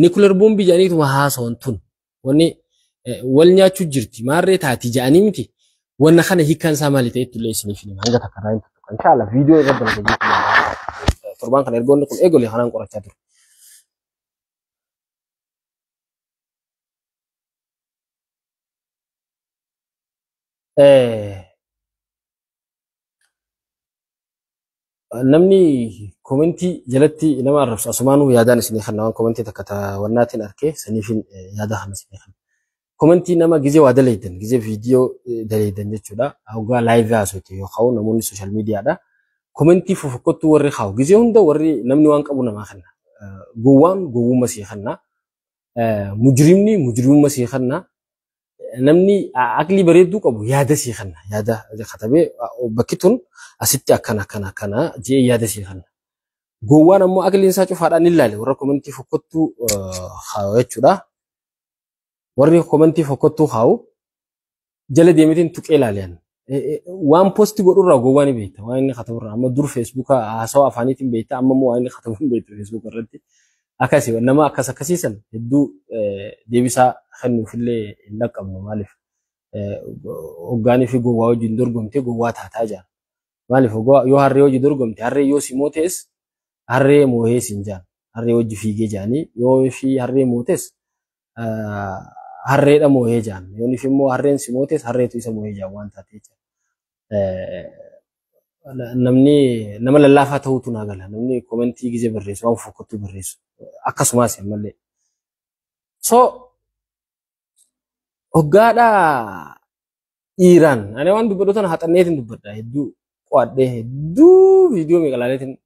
Nuclear boombii jedhaniituma haasawan tun. Wanni wal nyaachuu jirti. Maarree taati jedhanii miti. Wanna kana hiikkaan isaa maali ta'etti illee isiniif hima. Hanga takka irraa hin tuttuqa. Inshallah viidiyoo irra dalaga jechuudha. Torbaan kana ergoonni kun eegolee kanaan qorachaa ture. Namni komentii jalatti nama arrabsu asumaanuu yaadaan isinii kenna, waan komentii takka wannaatiin arkee saniifin yaada kana isinii kenna. Komentii nama gizee waa dalaydan, gizee viidiyoo dalaydan jechuudha. Hoggaa live haasofte yookaan namoonni social mediadha. Komentii fofokkottuu warri kaa'u gizee hunda warri namni waan qabu namaa kenna. Gowwaan gowwummaa sii kenna. Mujrimni mujrimummaa sii kenna. Namni aqlii bareedduu qabu yaada sii kenna. Yaada katabee bakki tun asitti akkana akkana akkana jee yaada sii kenna. Gowwaan ammoo aqliin isaa cufaadhaan ni ilaale warra komentii fokkottuu kaa'u jechuudha. Warri komentii fokkottuu kaa'u jala deemeetiin tuqee ilaalean. Waan post godhurraa gowwaa ni beekta. Waan inni kataburraa amma dur Feesbuuka haasawaa afaaniitiin beekta, amma immoo waan inni katabu hin beektu Feesbuuka irratti. Akkasi nama akkas akkasiisan hedduu deebisaa kennuufillee hin dhaqqabnu, maaliif hoggaanii fi gowwaa wajjin dorgomtee gowwaa taataa jira. Maaliif yoo harree wajjin dorgomte, harree yoo si mootees harree moohee siin jaan, harree wajji fiigee jaanii, yoo fi harree mootes harreedha moohee jaan, yoo fi immoo harreen si mootes harreetu isa moohee jaan waan taate jecha. Namni nama lallaafaa ta'uutu naa gala. Namni komentii gizee barreessu waan fokkottuu barreessu akkasumas ammallee. So hoggaadhaa Iiraan, ani waan dubbadhu tana haxanneetiin dubbadha, hedduu qo'adhee, hedduu viidiyoo meeqalaaleetiin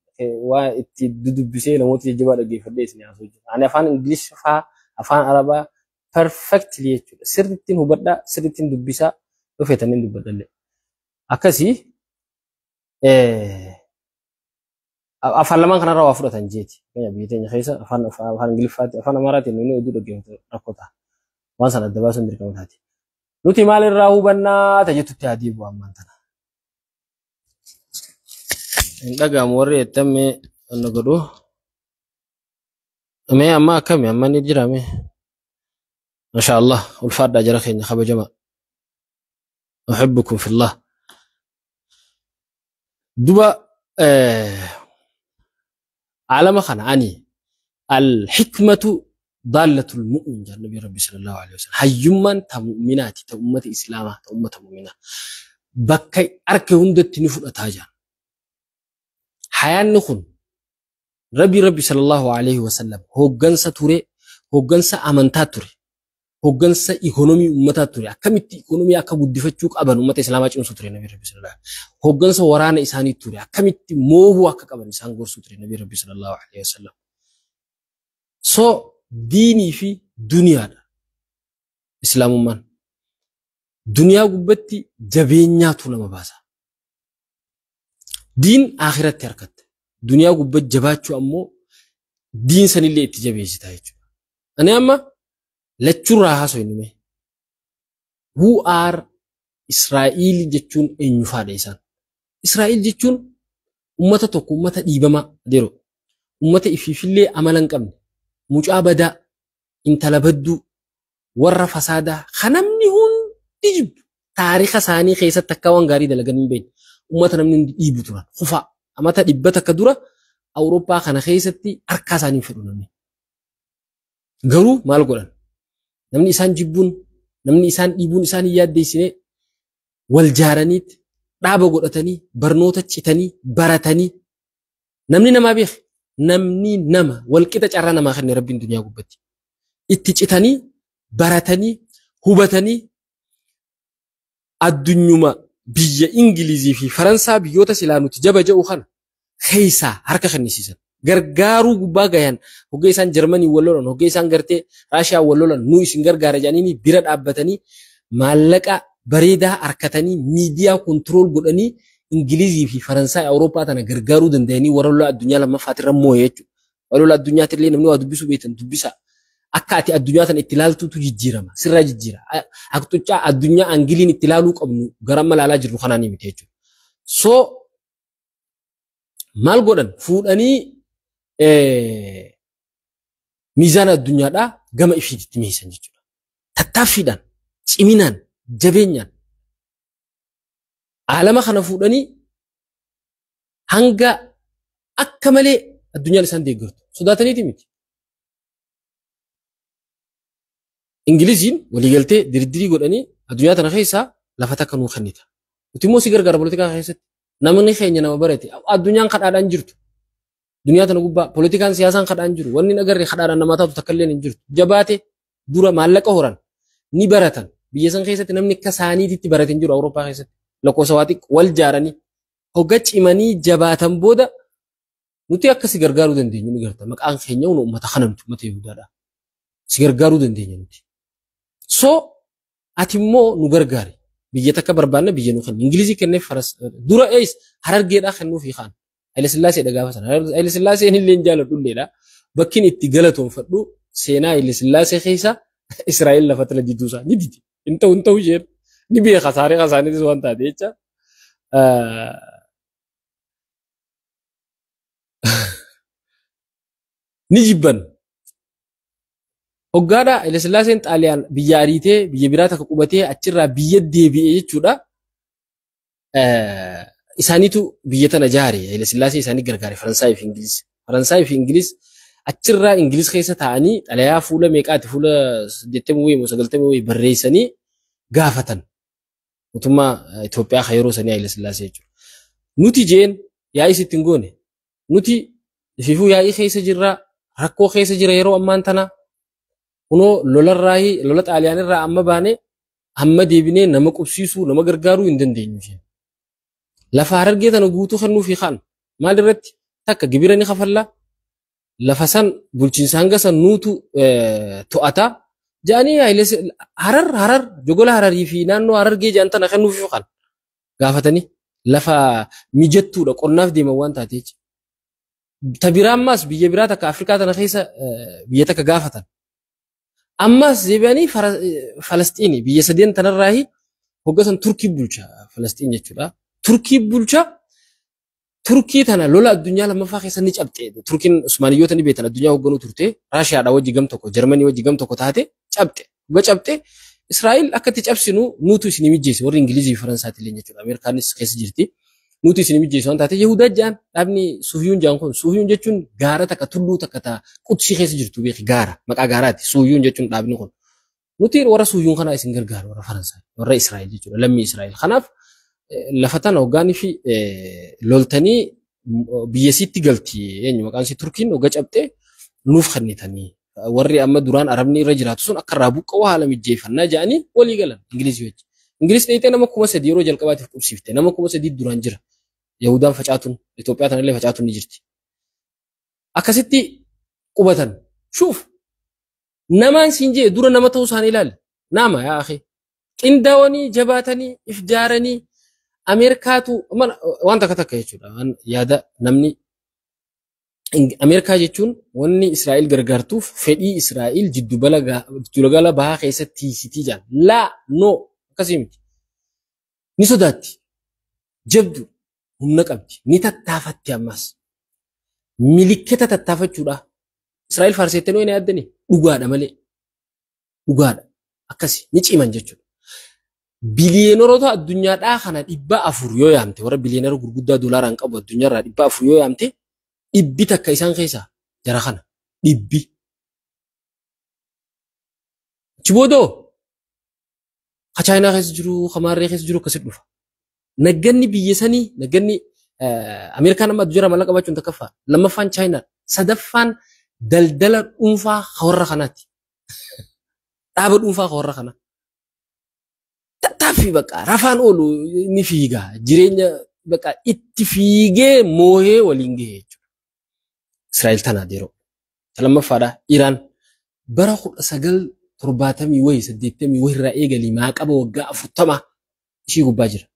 waa itti dudubbisee namoota jajjabaa dhaggeeffadhee isin haasoo jira. Ani afaan Ingiliffaa, afaan Arabaa perfectly jechuudha. Sirrittiin hubadhaa, sirrittiin dubbisaa, dhufeetaniin dubbadhallee. Akkasii afaan lamaan kanarraa waa fudhatan jeeti. Biyya teenya keessa afaan Ingiliffaatti, afaan Amaaraatiin namni oduu dhaggeeffatu rakkoo ta'a. Waan sana adda baasuun dirqama taati. Nuti maalirraa hubannaa tajettutti haa deebi'u ammaan tana. Hin dhaga'amu warri ettammee anna godhu. Mee amma akkami, amma ni jira mee? Masha Allah, ulfaadhaa jara keenya kabajama. Uhibbukum fillah. Duba alama kana ani al-hikmatu dallatul mu'min jedha Nabi Rabbi sallallahu alaihi wasallam. Hayyummaan ta mu'minaati, ta ummata Islaamaa, ta ummata mu'minaa. Bakka harka hundatti ni fudhataa jira. Hayaanni kun Rabbi sallallahu alaihi wasallam hooggansa ture, hooggansa amantaa ture, hooggansa ikonomii uummataa ture. Akkamitti ikonomii akka guddifachuu qaban uummata Islaamaa cimsuu ture Nabi Rabbi sallallahu alaihi wasallam. Hooggansa waraana isaanii ture. Akkamitti moohuu akka qaban isaan gorsuu ture Nabi Rabbi sallallahu alaihi wasallam. So diinii fi duniyaadha Islaamummaan. Duniyaa gubbatti jabeenyaatu nama baasa. Diin akhiratti harkatte. Duniyaa gubbatti jabaachuu ammoo diin sanillee itti jabeessita jechuudha. Ani amma lachuurraa haasofnu mee. Who are Israa'eel jechuun eenyufaadha isaan? Israa'eel jechuun uummata tokko, uummata dhiibamaa yeroo uummata ifiifillee amala hin qabne, mucaa badaa, intala badduu, warra fasaadaa kan namni hundi jibbu taarika isaanii keessatti akka waan gaarii dalagan hin beekne uummata namni hundi dhiibu turan kufaa amata 100 dura Awurooppaa kana keessatti harkaa isaanii fedhu namni. Garuu maal godhan? Namni isaan jibbuun, namni isaan dhiibuun isaan hin yaaddeessine wal jaaraniitti dhaaba godhatanii barnoota citanii baratanii namni namaa beeke namni nama walqixa carraa namaa kenne Rabbiin duniyaa gubbatti. Itti citanii baratanii hubatanii addunyuma biyya Ingilizii fi Faransaa biyyoota silaa nuti jaba jedhu kana keessaa harka kennisiisan. Gargaaruu gubbaa gayan hoggee isaan Jarmanii wal lolan, hoggee isaan gartee Raashiyaa wal lolan, nu isin gargaara jedhanii bira dhaabbatanii maallaqa bareedaa harkatanii miidiyaa kontirool godhanii Ingilizii fi Faransaay Awurooppaa tana gargaaruu danda'anii warra lola addunyaa lammaffaatirra moo'e jechuudha. Warra lola addunyaatti illee namni waa dubbisuu beektan dubbisaa. Akka ati addunyaa tana itti ilaaltutu jijjiirama. Sirraa jijjiira. Haqxuccaa addunyaa Angiliin itti ilaaluu qabnu gara amma ilaalaa jirru kanaan miti jechuudha. So maal godhan fuudhanii miizaana addunyaadhaa gama ifiitti miisan jechuudha. Tattaaffiidhaan, ciminaan, jabeenyaan alama kana fuudhanii hanga akka malee addunyaan isaan deeggartu sodaataniiti miti. Ingiliziin waliigaltee dirdirii godhanii addunyaa tana keessaa lafa takka nuu kennita. Nuti immoo si gargaara poolitikaa keessatti. Namni keenya nama barate addunyaan kadhaadhaan jirtu. Duniyaa tana gubbaa poolitikaan siyaasaan kadhaan jiru. Wanni hin agarre kadhaadhaan namaa taatu takka illee hin jirtu. Jabaate dura maallaqa horan ni baratan. Biyya san keessatti namni akka isaaniititti barate hin jiru Awurooppaa keessatti. Lakkoofsa waa xiqqoo wal jaaranii hogga cimanii jabaatan booda nuti akka si gargaaruu dandeenyu ni garta. Maqaan keenya uummata kana nuti uummata Yihudaadha. Si gargaaruu dandeenya nuti. So ati immoo nu gargaari. Biyya takka barbaanna biyya nu kenna. Ingilizii kenneef faras dura ees Harargeedhaa kennuufii kaan. Haile Sillaasee gaafa sana. Haile Sillaaseen illee hin jaaladhu illeedha. Bakkiin itti galatoonfadhu seenaa Haile Sillaasee keessa Israa'el lafa tana jidduu isaa ni didi. Hin ta'u isheen ni beeka taariika isaaniitis waan taate jecha. Ni jibban. Hoggaadha Haile Sillaaseen Xaaliyaan biyya ariitee biyya biraa takka qubatee achirraa biyya deebi'e jechuudha. Isaaniitu biyya tana jaare Haile Sillaasee isaanii gargaare Faransaayii fi Ingiliz. Faransaayii fi Ingiliz achirraa Ingiliz keessa taa'anii xalayaa fuula meeqaati fuula 80 wayii moo 90 wayii barreessanii gaafatan. Mootummaa Itoophiyaa kan yeroo sanii Haile Sillaasee jechuudha. Nuti jeen yaa'ii sitti hin goone. Nuti ififuu yaa'ii keessa jirra rakkoo keessa jira yeroo ammaan tana. Kunoo lolarraa lola Xaaliyaanirraa amma baane amma deebinee nama qubsiisuu nama gargaaruu hin dandeenyu isheen. Lafa Harargee tana guutuu kennuufii kaan maal irratti takka gibira ni kafalla lafa san bulchiinsa hanga san nuutu to'ata jedhanii Harar jogola Hararii fi naannoo Harargee jedhan tana kennuufii kaan gaafatanii lafa mijattuudha qonnaaf deeman waan taate jecha. Ta biraa ammaas biyya biraa takka Afrikaa tana keessa biyya takka gaafatan. Ammas deebi'anii Falasxiinii biyya sadeen tanarraahi hoggasan Turkii bulcha Falasxiin jechuudha. Turkii bulcha Turkii tana lola addunyaa lammaffaa keessa ni cabxe. Turkiin Usmaaniyyoota ni beektan addunyaa hoogganuu turte. Raashiyaadha wajji gam tokko Jarmanii wajji gam tokko taate cabxe. Hogga cabxe Israa'el akka itti cabsinu nuutu isin mijjeesse warri Ingilizii fi Faransaati illee jechuudha. Ameerikaanis keessa jirti. Nuutu isin mijjeesse waan taate Yihudaa jaan dhaabni Suufiyuun jaan kun Suufiyuun jechuun gaara takka tulluu takka ta Qudsii keessa jirtu beeki gaara maqaa gaaraati Suufiyuun jechuun dhaabni kun. Nuti warra Suufiyuun kanaa isin gargaaru warra Faransaay warra Israa'el jechuudha lammii Israa'el. Kanaaf lafa tana hoggaanii fi loltanii biyya isiitti galti eenyu maqaan isii Turkiin hogga cabxee nuuf kennitanii warri amma duraan Arabni irra jiraatu sun akka irraa buqqa'u haala mijjeeffannaa jedhanii walii galan Ingilizii wajji. Ingiliz dheeyxee nama 3000 yeroo jalqabaatiif qubsiifte nama 3000 duraan jira. Yahudaan facaatuun Itoophiyaa tanallee facaatuun ni jirti. Akkasitti qubatan. Shuuf namaan siin jee dura nama ta'uu isaanii ilaali. Nama yaa akhi. Qindaawanii jabaatanii if jaaranii Ameerikaatu waan takka takka jechuudha. Waan yaada namni Ameerikaa jechuun wanni Israa'el gargaartuuf fedhii Israa'el jiddugala bahaa keessatti tiisitii jaan. Laa no akkasii miti. Ni sodaatti. Jabdu humna qabdi. Ni tattaafatti ammas. Milikkita tattaafachuudha. Israa'el faarseettanii wayna yaaddanii dhugaadha malee. Dhugaadha. Akkasi ni ciman jechuudha. Biliyeenaroota addunyaadhaa kana 400 yoo yaamte warra biliyeenara gurguddaa doolaaraan qabu addunyaarraa 400 yoo yaamte dhibbi takka isaan keessaa jara kana dhibbi. Achi boodoo ka Chaayinaa keessa jiru, ka Maarree keessa jiru akkasitti dhufa. Nagganni biyya sanii nagganni Ameerikaan amma addunyaarraa maallaqa qabaachuun takkaffaa lammaffaan Chaayinaa sadaffaan daldala dhuunfaa ka warra kanaati. Dhaaba dhuunfaa ka warra kanaa. Tattaaffii bakka rafaan oolu ni fiiga jireenya bakka itti fiigee moohee waliin gahe jechuudha. Israa'el tanaa yeroo. Lammaffaadha Iraan bara 1970 wayi 80 wayi irraa eegalii maaqaba waggaa 40 ishii gubbaa jira.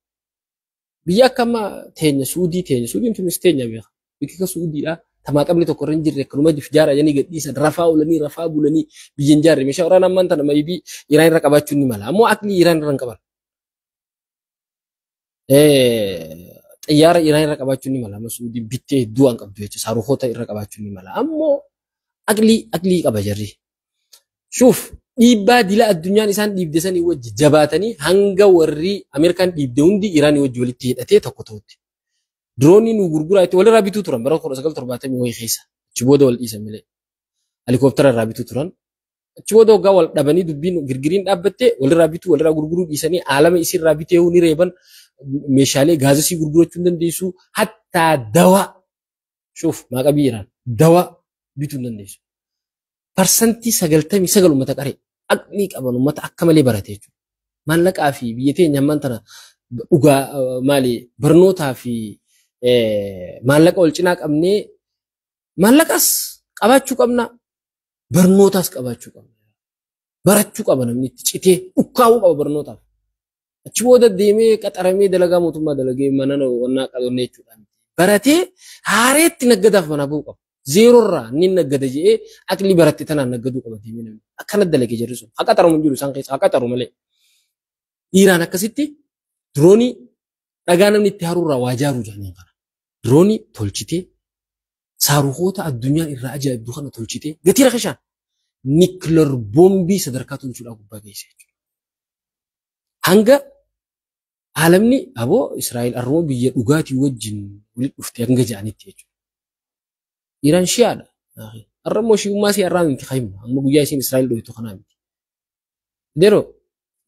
Biyya akka amma teenya Suudii teenya Suudiin tunis teenya beeka. Biyya Suudiidha. Tamaaqabni tokko irra hin jirre akkanuma jaara jedhanii gadhiisan rafaa oolanii rafaa bulanii biyya hin jaarre meeshaa waraanaa ammaan tana maybii Iraan irra qabaachuun ni mala. Ammoo aqlii Iraan irra hin qaban. Xiyyaara Iraan irra qabaachuun ni mala. Amma Suudiin bittee hedduu waan qabdu jechuudha. Saaruhoota irra qabaachuun ni mala. Ammoo aqlii qaba jarri. Shuuf dhiibbaa dila addunyaan isaan dhiibde sanii wajji jabaatanii hanga warri Ameerikaan dhiibde hundi Iraanii wajji walitti hidhatee tokko ta'utti. Diroonii nu gurguraa itti walirraa bituu turan bara 1970 wayii keessa. Achi booda wal dhiisan malee. Helikooптara irraa bituu turan. Achi booda waggaa wal dhabanii dubbiin girgiriin dhaabbattee walirraa bituu walirraa gurguruu dhiisanii aalama isirraa bitee ni reeban meeshaalee gaazasii gurgurachuu hin dandeessu hattaa dawaa shuuf maaqabii Iraan dawaa bituu hin dandeessu. 99% uummata qaree aqlii qaban uummata akka malee barate jechuudha. Maallaqaa fi biyya teenya ammaan tana dhugaa maali barnootaa fi maallaqa wal cinaa qabnee maallaqas qabaachuu qabna barnootaas qabaachuu qabna. Barachuu qaba namni itti citee dhukkaa'uu qaba barnootaaf. Achi booda deemee qaxaramee dalagaa mootummaa dalagee mana wannaa qabannee jechuudha. Baratee haareetti naggadaaf manaa ba'uu qaba. Zeeroorraa inni naggada jedhee aqlii baratte tanaan naggaduu qaba deemee namni. Akkana dalagee jirri sun. Haqa xaramu hin jiru isaan keessa haqa xaru malee. Iraan akkasitti diroonii dhagaa namni itti haruurraa waa jaaruu jedhanii kana. Diroonii tolchitee saaruhoota addunyaan irraa ajaa'ibdu kana tolchitee gatii rakashaan nikilar boombii sadarkaa tolchuudhaa gubbaa geesse jechuudha. Hanga aalamni aboo Israa'el arroo biyya dhugaatii wajjin walitti dhufte hanga ja'anitti jechuudha. Iraan shi'aadha. Har'a immoo shi'ummaa isii har'aa miti kaayimna. Amma guyyaa isiin Israa'el dhoytu kanaa miti. Deroo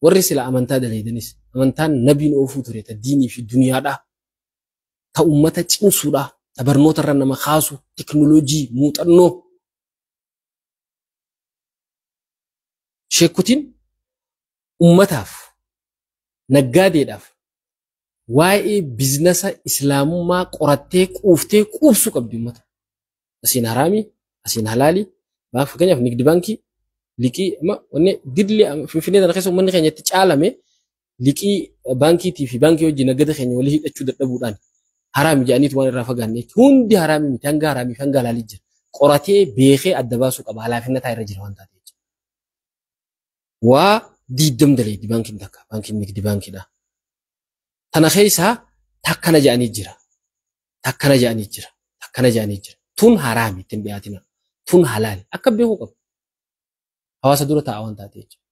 warri sila amantaa daleedanis amantaan nabiin oofuu ture ta diinii fi duniyaadhaa ta ummata cimsuudhaa ta barnoota irra nama kaasu teknooloojii muuxannoo sheekutiin ummataaf naggaadeedhaaf waa'ee biizinasa islaamummaa qorattee quuftee quubsuu qabdi ummata. Asiin haraamii, asiin halaalii, fakkeenyaaf nigdi baankii liqii wanni didli Finfinnee tana keessa uummanni keenya itti caalame liqii baankiitii fi baankii wajjin naggada keenya walii hidhachuu dadhabuudhaan haraami jedhaniitu waan irraa fagaanne hundi haraami miti hanga haraamii fi hanga halaalii jira. Qoratee beekee adda baasuu qaba halaafinnataa irra jira waan taateef. Waa diiddam daleeddi baankiin takka baankiin nigdi baankiidha. Tana keessaa takkana jedhanii jira. Takkana jedhanii jira. Takkana jedhanii jira. Tun haraami ittiin dhiyaatina. Tun halaali. Akka beekuu qabu. Hawaasa dura taa'a waan taate jechuudha.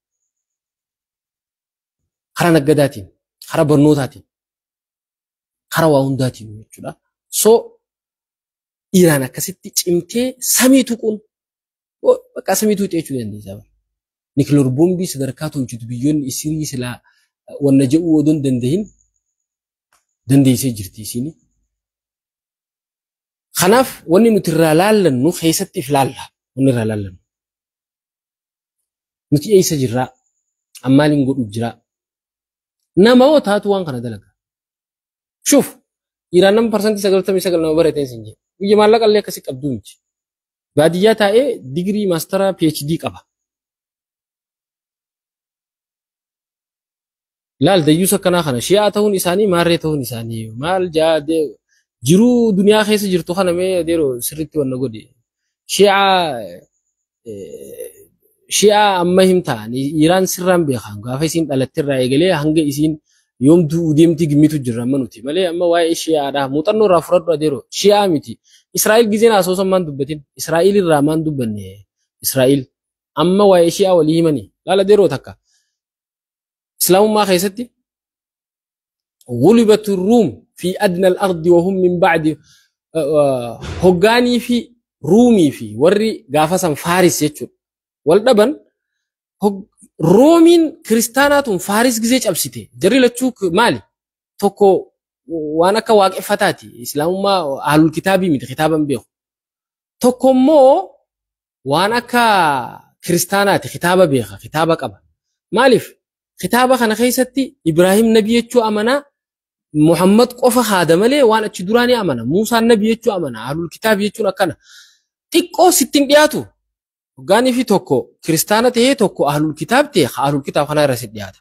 Karaa naggadaatiin, karaa barnootaatiin, karaa waa hundaatiin jechuudha. So Iraan akkasitti cimtee samii tuquun bakka samii tuqxee jechuu dandeessa. Nuclear boombii sadarkaa tolchitu biyyoonni isirii silaa wanna jedhuu odoo hin dandahin dandeessee jirti isiin. Kanaaf wanni nuti irraa laallannu keessatti if laalla. Wanni irraa laallannu. Nuti eessa jirraa? Ammaaliin godhu jiraa? Nama hoo taatu waan kana dalaga. Shuf, Iraan nama 99% nama barateen sin jedhe. Biyya maallaqa illee akkasii qabdu miti. Baadiyyaa taa'ee digirii maastaraa PhD qaba. Laal dayyuus akkanaa kana shi'aa ta'uun isaanii maarree ta'uun isaanii maal jiruu duniyaa keessa jirtu kana mee adeeroo sirriitti wanna godhe. Shi'aa amma him ta'an Iraan sirraan beekan gaafa isiin dhalattirraa eegalee hanga isiin yoom du'uu deemti gimmitu jirra amma nuti malee amma waa'ee shi'aadha muuxannoo irraa fudhadhu adeeroo shi'aa miti. Israa'el gizeen asoosan maan dubbatin Israa'el irraa maan dubbanne Israa'el amma waa'ee shi'aa walii himani laal adeeroo takka. Islaamummaa keessatti غلبت الروم في أدنى الأرض وهم من بعد hoggaanii fi ruumii fi warri gaafa san Faaris jechuudha. Wal dhaban Roomiin kiristaanaatuun Faaris gizee cabsite. Jarri lachuu maali? Tokko waan akka waaqeffataati. Islaamummaa ahlul kitaabii miti kitaaban beeku. Tokko immoo waan akka kiristaanaati kitaaba beeka kitaaba qaba. Maaliif? Kitaaba kana keessatti Ibraahim nabi jechuu amanaa, Muhammad qofa haada malee waan achi duraa ni amana. Muusaan nabi jechuu amana. Ahlul kitaabii jechuun akkana. Xiqqoo sittiin dhiyaatu. Hoggaanii fi tokko kiristaana tahee tokko ahlul kitaab ta'e ahlul kitaab kana irra si dhiyaata.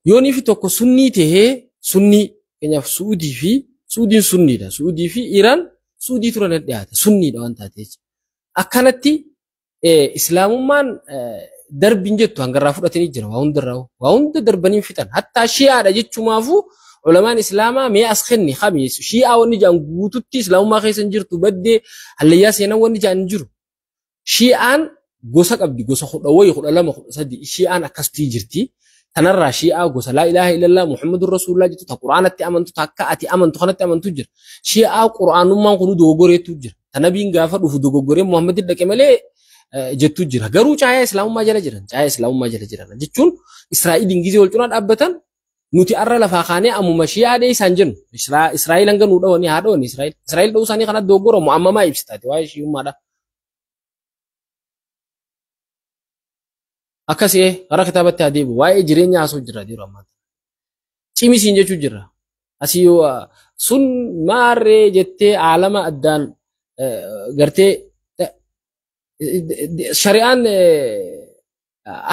Yoonii fi tokko sunnii tahee sunnii keenyaaf Suudii fi Suudiin sunniidha. Suudii fi Iraan Suudii turan dhiyaata. Sunniidha waan taateef. Akkanatti islaamummaan darbiin jettu hangarraa fudhatanii jira waa hundarraa waa hunda darbanii fixan. Hattaa shi'aadha jechumaafuu ulamaan islaamaa mee as kenni kami shi'aa wanni jedhan guututti islaamummaa keessa hin jirtu baddee hallayyaa seenan wanni jedhan hin jiru. Shi'aan gosa qabdi gosa 10 12 13 shi'aan akkasitti jirti. Tanarraa shi'aa gosa laa ilaaha illallah Muhammadur Rasulullah jettu ta Qur'aanatti amantu ta akka ati amantu kanatti amantu jira. Shi'aa Qur'aanummaan kun dogoggoreetu jira. Ta nabiin gaafa dhufu dogoggoree Muhammadin dhaqe malee jettu jira. Garuu caayaa islaamummaa jala jiran caayaa islaamummaa jala jiran jechuun Israa'eliin gizee wal cinaa dhaabbatan nuti arra lafaa kaanee ammuma shi'aa dhee isaan jennu. Israa'el hanga nuu dhawanii haa dhawanii Israa'el. Israa'el dha'uu isaanii kana dogoggoramu ammamaa ibsitaati waa'ee shi'ummaadha. Akkasii gara kitaabatti haa deebi'u waa'ee jireenya haasoo jira yeroo ammaa. Cimisiin jechuu jira. Asii sun maarree jettee aalama addaan gartee shari'aan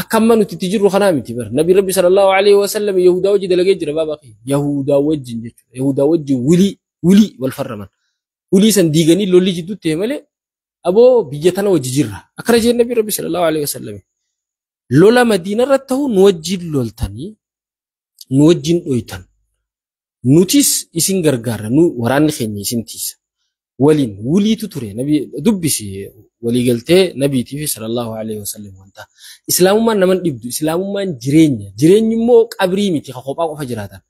akka amma nuti itti jirru kanaa miti bara. Nabi Rabbi sallallahu alaihi wasallam Yahudaa wajji dalagee jira baaba kee. Yahudaa wajjin jechuudha. Yahudaa wajjin wilii wilii wal farraman. Wilii san diiganii lolli jidduutti ta'e malee aboo biyya tana wajji jirra. Akkana jee Nabi Rabbi sallallahu alaihi wasallam. Lola Madiina irratti ta'u nu wajjin loltanii nu wajjin dhoytan. Nutis isin gargaarra nu waraanni keenya isin tiisa. Waliin wuliitu ture nabi dubbisi waliigaltee nabiitii fi sallallahu alaihi wasallam wanta. Islaamummaan naman dhibdu islaamummaan jireenya jireenyi immoo qabrii miti ka kophaa qofa jiraatan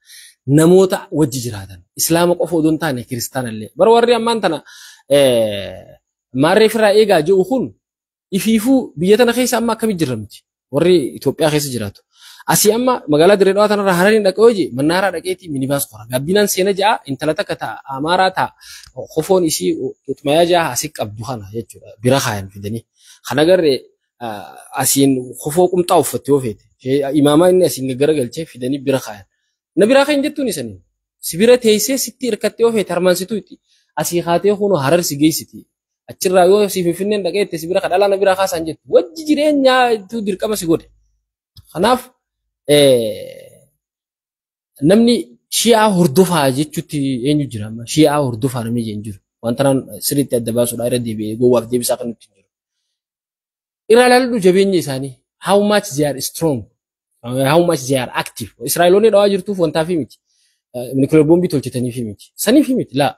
namoota wajji jiraatan islaama qofa odoo hin taane kiristaanallee. Bara warri ammaan tana maarree firraa eegaa jedhu kun ifiifuu biyya tana keessa amma akkamii jirra miti warri Itoophiyaa keessa jiraatu. Asii amma magaalaa Dirree Dhawaa tanarraa Harariin dhaqee hojii mannaaraa dhaqeetii minibaas qora. Gabbinaan seena ja'a intala takka ta'a Amaaraa ta'a kofoon isii tutmayaa ja'a asii qabdu kana jechuudha bira kaayan fidanii. Kana garee asiin kofoo qumxaa uffatte yoo feete imaamaa inni asiin gaggaragalchee fidanii bira kaayan. Na biraa kan jettuun isanii si bira teessee sitti hirkattee yoo feete harmaansituu itti asii kaatee kunoo Harar si geessiti. Achirraa yoo si Finfinneen dhaqeette si bira kadhalaa na biraa kaasaan jettu wajji jireenyaa dirqama si godhe. Kanaaf namni shi'aa hordofaa jechuutti eenyu jira amma shi'aa hordofaa namni hin jiru. Wanta naan sirriitti adda baasuudhaa irra deebi'ee gowwaaf deebisaa kan nutti hin jiru. Irraa ilaalu jabeenya isaanii how much they are strong, how much they are active. Israa'eloonni dhawaa jirtuuf wantaa fi miti. Nuclear bombii tolchatanii fi miti. Sanii fi miti laa.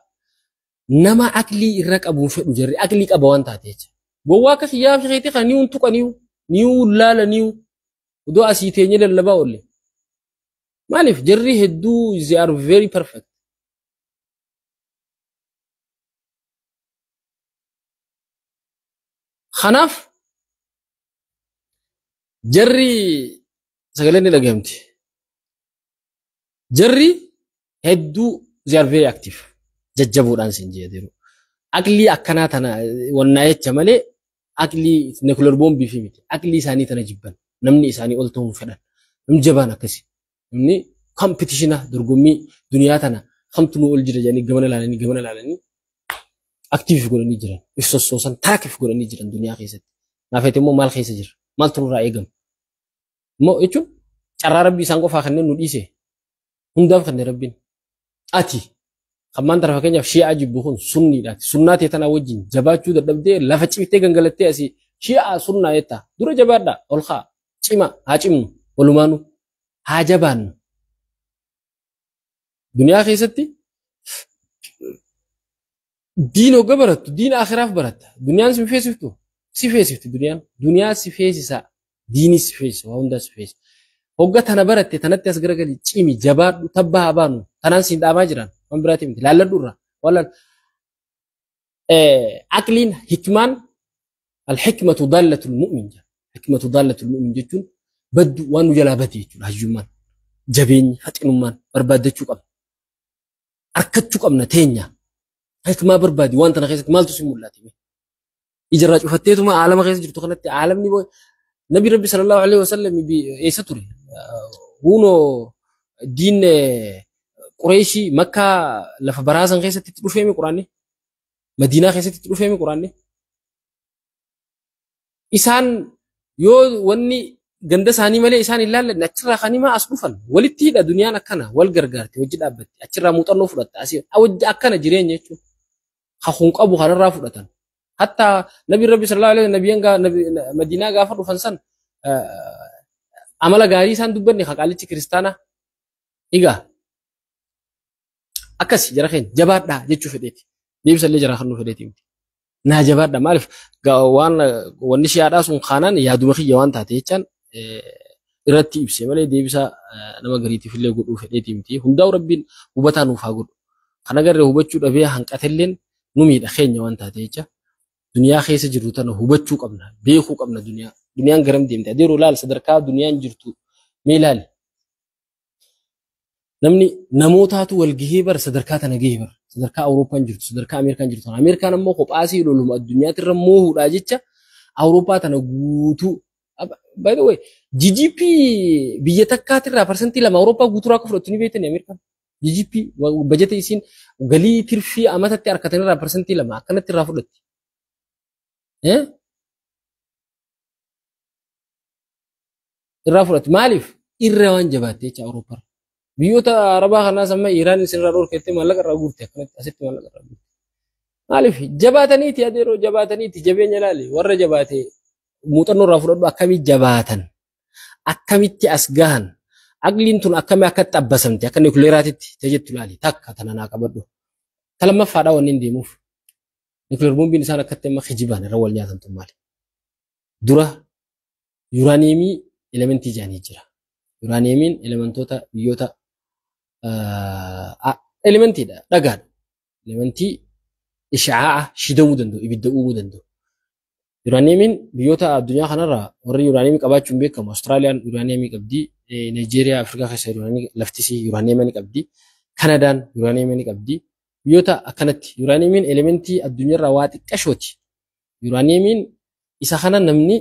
Nama aklii irra qabuun fedhu jarri aklii qaba waan taate jecha. Gowwaa akka kiyyaa fi keetii kana ni'uun tuqaniiyu ni'uun laalaniiyu iddoo asii teenyee lallabaa oolle. Maaliif jarri hedduu they are very perfect. Kanaaf jarri sagaleen ni dhagahamti. Jarri hedduu they are very active. Jajjaboodhaan siin jedhu. Aqlii akkanaa tana wannaa jecha malee aqlii nuclear bombii fi miti. Aqlii isaanii tana jibban. Namni isaanii ol ta'uun fedhan. Namni jabaan akkasi. Namni competition dorgommii duniyaa tana kamtu nu ol jira jedhanii gamana laalanii active godhanii jiran. If sossoosan taakif godhanii jiran duniyaa keessatti. Naafeet immoo maal keessa jira? Maaltu nurraa eegama? Immoo jechuun carraa rabbii isaan qofaa kanneen nu dhiise hundaaf kanneen rabbiin. Ati kammaan tara fakkeenyaaf shi'aa jibbu kun sunniidhaati. Sunnaa ta'e tanaa wajjin jabaachuu dadhabdee lafa cimtee gangalattee asii shi'aa sunnaa jettaa. Dura jabaadhaa ol kaa cima haa cimnu walumaanuu haa jabaannu. Duniyaa keessatti diin hogga barattu diin akhiraaf baratta. Duniyaan si feesiftu si feesifti duniyaan. Duniyaa si feesisa diinii si feesisa waa hundaa si feesisa. Hogga tana baratte tanatti as garagali cimi jabaadhu tabbaa haa baanu tanaan siin dhaamaa jiran waan biraati miti laalladhu irraa wallan aqliin hikmaan الحكمة ضالة المؤمن حكمة ضالة المؤمن jechuun baddu waan nu jalaa bate jechuudha. Hayyummaan jabeenyi haxinummaan barbaaddachuu qabna, arkachuu qabna teenya. Hikmaa barbaadi. Waan tana keessatti maaltu si mul'ate? Ijarraa cufatteetuma aalama keessa jirtu kanatti aalamni nabi rabbi صلى الله عليه وسلم eessa ture? Hunoo diin Qureeshii Makkaa lafa baraasan keessatti itti dhufeemi quraanni. Madiinaa keessatti itti dhufeemi quraanni. Isaan yoo wanni ganda isaanii malee isaan hin laallanne achirraa kan himaa as dhufan walitti hidha. Duniyaan akkana wal gargaarte hojii dhaabbatti achirraa muuxannoo fudhatta asii hojii akkana jireenya jechuudha. Hakuun qabu kanarraa fudhatan. Hatta nabi rabbi صلى الله عليه nabiyyan Madiinaa gaafa dhufan san amala gaarii isaan dubbanne haqaalichi kiristaanaa. Egaa akkasi jara keenya jabaadhaa jechuu fedheeti. Deebisallee jara kan nu fedheeti miti. Naa jabaadha maaliif waan wanni shi'aadhaa sun kaanaan yaaduma kiyya waan taate jechaan irratti ibse malee deebisa nama gariitiif illee godhuu fedheeti miti. Hundaa'u rabbiin hubataa nuuf haa godhu. Kana garee hubachuu dhabee hanqatelleen nu miidha keenya waan taate jecha. Duniyaa keessa jirru tana hubachuu qabna, beekuu qabna duniyaa. Duniyaan garam deemte? Adeeroo laal sadarkaa duniyaan jirtu mee ilaali. Namni namootaatu wal gahee bara sadarkaa tana gahee bara. Sadarkaa Awurooppaan jirtu, sadarkaa Ameerikaan jirtu. Ameerikaan ammoo kophaasii loluma addunyaatti irra moohuudhaa jecha Awurooppaa tana guutuu. By the way, GDP biyya takkaatirraa 2% Awurooppaa guutuuraa akka fudhattu ni beektani Ameerikaan. GDP bajeta isiin galii tirfii amatatti harkatanirraa 2% akkanatti irraa fudhatti. Irraa fudhatti. Maaliif? Irra waan jabaatte jecha Awurooppaa. Biyyoota Arabaa kanaas amma Iraan isinirraa dhorkettee maallaqa irraa guurte akkanatti asitti maallaqa irraa guurte. Maaliif? Jabaataniiti adeeroo jabaataniiti jabeenya ilaali warra jabaate muuxannoo irraa fudhadhu akkamii jabaatan akkamitti as gahan aqliin tun akkamii akka xabbasamte akka nuclearaatitti tajettu ilaali takka tana naa qabadhu. Ta lammaffaadhaa wanni hin deemuuf nuclear boombiin isaan akkatti amma kijibaan irra wal nyaatan tun maali? Dura yuuraaniyeemii elementii jaanii jira. Yuuraaniyeemiin elementoota biyyoota elementiidha dhagaadha. Elementii isha'aa shidamuu danda'u ibidda uumuu danda'u. Yuuraaniyeemiin biyyoota addunyaa kanarraa warri yuuraaniyeemii qabaachuun beekamu Awustiraaliyaan yuuraaniyeemii qabdi, Nigeeriyaa Afrikaa keessa laftisii yuuraaniyeemii ni qabdi, Kanadaan yuuraaniyeemii ni qabdi. Biyyoota akkanatti yuuraaniyeemiin elementii addunyaarraa waa xiqqashooti. Yuuraaniyeemiin isa kana namni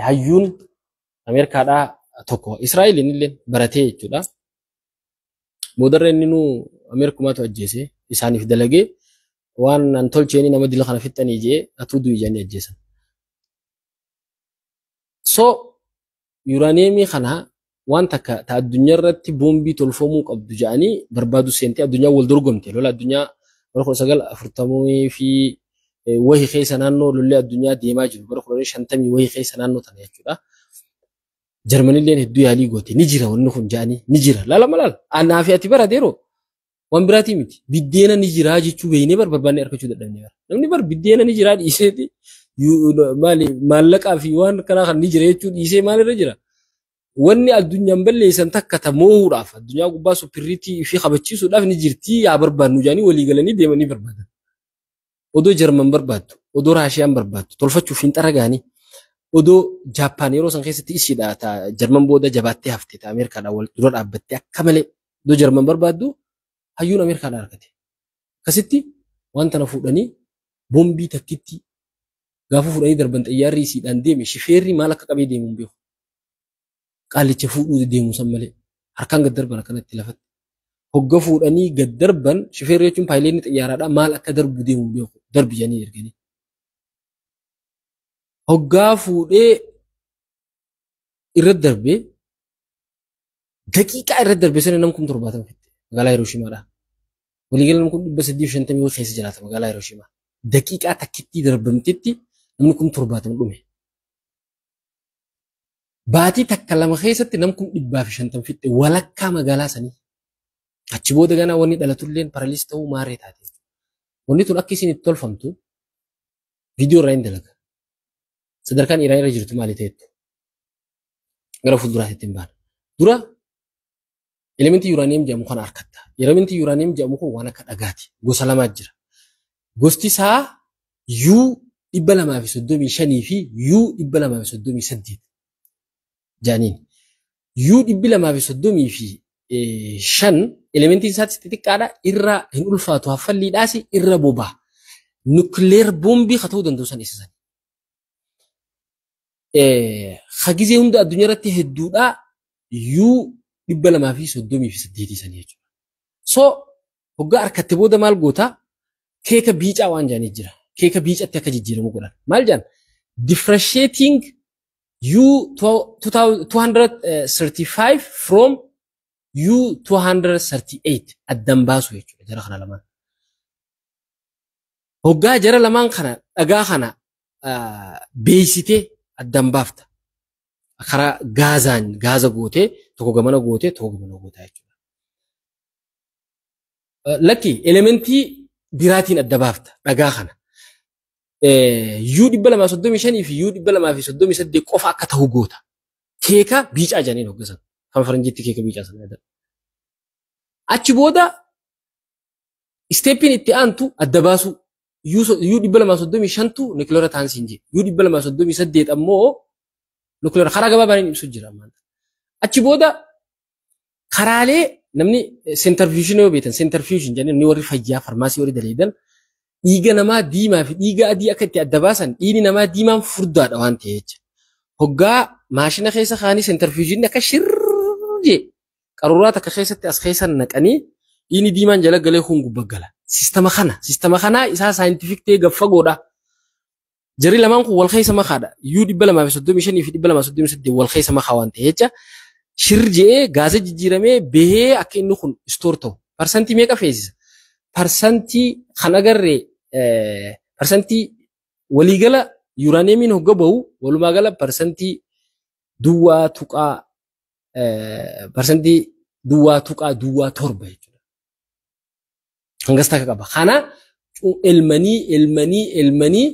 hayyuun Ameerikaadhaa tokko Israa'eliin illee baratee jechuudha. Boodarra inni nu Ameerikumaatu ajjeese isaaniif dalagee waan an tolcheeni nama dila kana fixxanii jee atuu du'i jedhanii ajjeesan. So yuuraaniyeemii kana waan takka ta addunyaa irratti boombii tolfamuu qabdu jedhanii barbaadu seentee addunyaa wal dorgomte lola addunyaa bara 1940 fi wahii keessa naannoo lollee addunyaa deemaa jiru bara 1950 wahii keessa naannoo tana jechuudha. Jarmanilleen hedduu yaalii goote ni jira wanni kun jedhanii ni jira laalama laala anaa fi ati bara adeeroo waan biraatii miti biddeena ni jira jechuu beeynee bar barbaannee argachuu dadhabne bara namni bar biddeena ni jira dhiiseeti maali maallaqaa fi waan kanaa kan ni jira jechuu dhiisee maalirra jira. Wanni addunyaan balleessan takka ta moo'uudhaaf addunyaa gubbaa superiority fi kabachiisuudhaaf ni jirti yaa barbaadnu jedhanii walii galanii deemanii barbaadan. Odoo Jarman barbaaddu, odoo Raashiyaan barbaaddu, tolfachuuf hin xaragaanii. Odoo Jaappaan yeroo san keessatti isiidha ta Jarman booda jabaattee hafte ta Ameerikaadhaan wal dura dhaabbattee akka malee odoo Jarman barbaaddu hayyuun Ameerikaadhaan argate. Akkasitti waan tana fuudhanii boombii takkitti gaafa fuudhanii darban xayyaarri isiidhaan deeme shifeerri maal akka qabee deemu hin beeku. Qaalicha fuudhuu deemu san malee harkaan gad darban akkanatti lafatti. Hogga fuudhanii gad darban shifeerri jechuun paayileen xayyaaraadhaa maal akka darbu deemu hin beeku darbi jedhanii erganii. Hoggaa fuudhee irra darbee daqiiqaa irra darbee sana nam 70,000 fitte magaalaa Hirooshimaadhaa. Waliigala namni 350 wayii keessa jiraata magaalaa Hirooshimaa. Daqiiqaa takkittii darbamtetti namni 70,000 dhume. Baatii takka lama keessatti nam 150,000 fitte walakkaa magaalaa sanii. Achi booda ganaa wanni dhalatulleen paralyze ta'uu maarree taate. Wanni tun akka isin itti tolfamtu viidiyoo irraa hin dalaga. Sadarkaan Iraan irra jirtu maali ta'ettu? Gara fuulduraatti ittiin baana. Dura elementii yuuraaniyeem jedhamu kana harkatta. Elementii yuuraaniyeem jedhamu kun waan akka dhagaati. Gosa lamaa jira. Gosti isaa U 235 fi U 238 jedhaniin. U 235 elementiin isaatis xixiqqaadha. Irra hin ulfaatu haffalliidhaas irra boba'a. Nuclear boombii haa ta'uu danda'u san isa sana. Hagizee hunda addunyaa irratti hedduudha U 238 sanii jechuudha. So hoggaa harkatte booda maal goota? Keeka biicaa waan jedhanii jira. Keeka biicatti akka jijjiiramu godhan. Maal jedhan? Differentiating U 235 from U 238 addan baasu jechuudha jara kana lamaan. Hoggaa jara lamaan kana dhagaa kana beeksitee addan baafta. Karaa gaazaan gaaza gootee tokko gamana gootee tokko gamana gootaa jechuudha. Lakki elementii biraatiin adda baafta dhagaa kana. U 235 fi U 238 qofa akka ta'u goota. Keeka biicaa jedhaniin hoggasan. Kan faranjiitti keeka biicaa sana jedhan. Achi booda steppiin itti aantu adda baasuu. U 235tu nuclear taansiin jee. U 238 ammoo nuclear karaa gabaabaan ibsu jira. Achi booda karaalee namni centrifusion yoo beektan centrifusion jedhanii namni warri fayyaa farmaasii warri daleedan dhiiga namaa diimaa fi dhiiga adii akka itti adda baasan dhiigni namaa diimaan furdaadha waan ta'eef jecha. Hoggaa maashina keessa kaanii centrifusionii akka shirree qaruuraa takka keessatti as keessa naqanii dhiigni diimaan jala galee kun gubbaa gala. Sistama kanaa isaa scientific ta'ee gaffagoodha. Jarri lamaan kun wal keessa makaadha. U 235 fi 238 wal keessa makaa waan ta'eef jecha shir je'ee gaasa jijjiiramee bahee akka inni kun store ta'u. Parsantii meeqa feesisa? Parsantii kan agarree parsantii waliigala yuuraaniyeemiin hogga bahu walumaa gala parsantii duwwaa tuqaa parsantii 0.07 jechuudha. Hangas takka qaba. Kana elmanii elmanii elmanii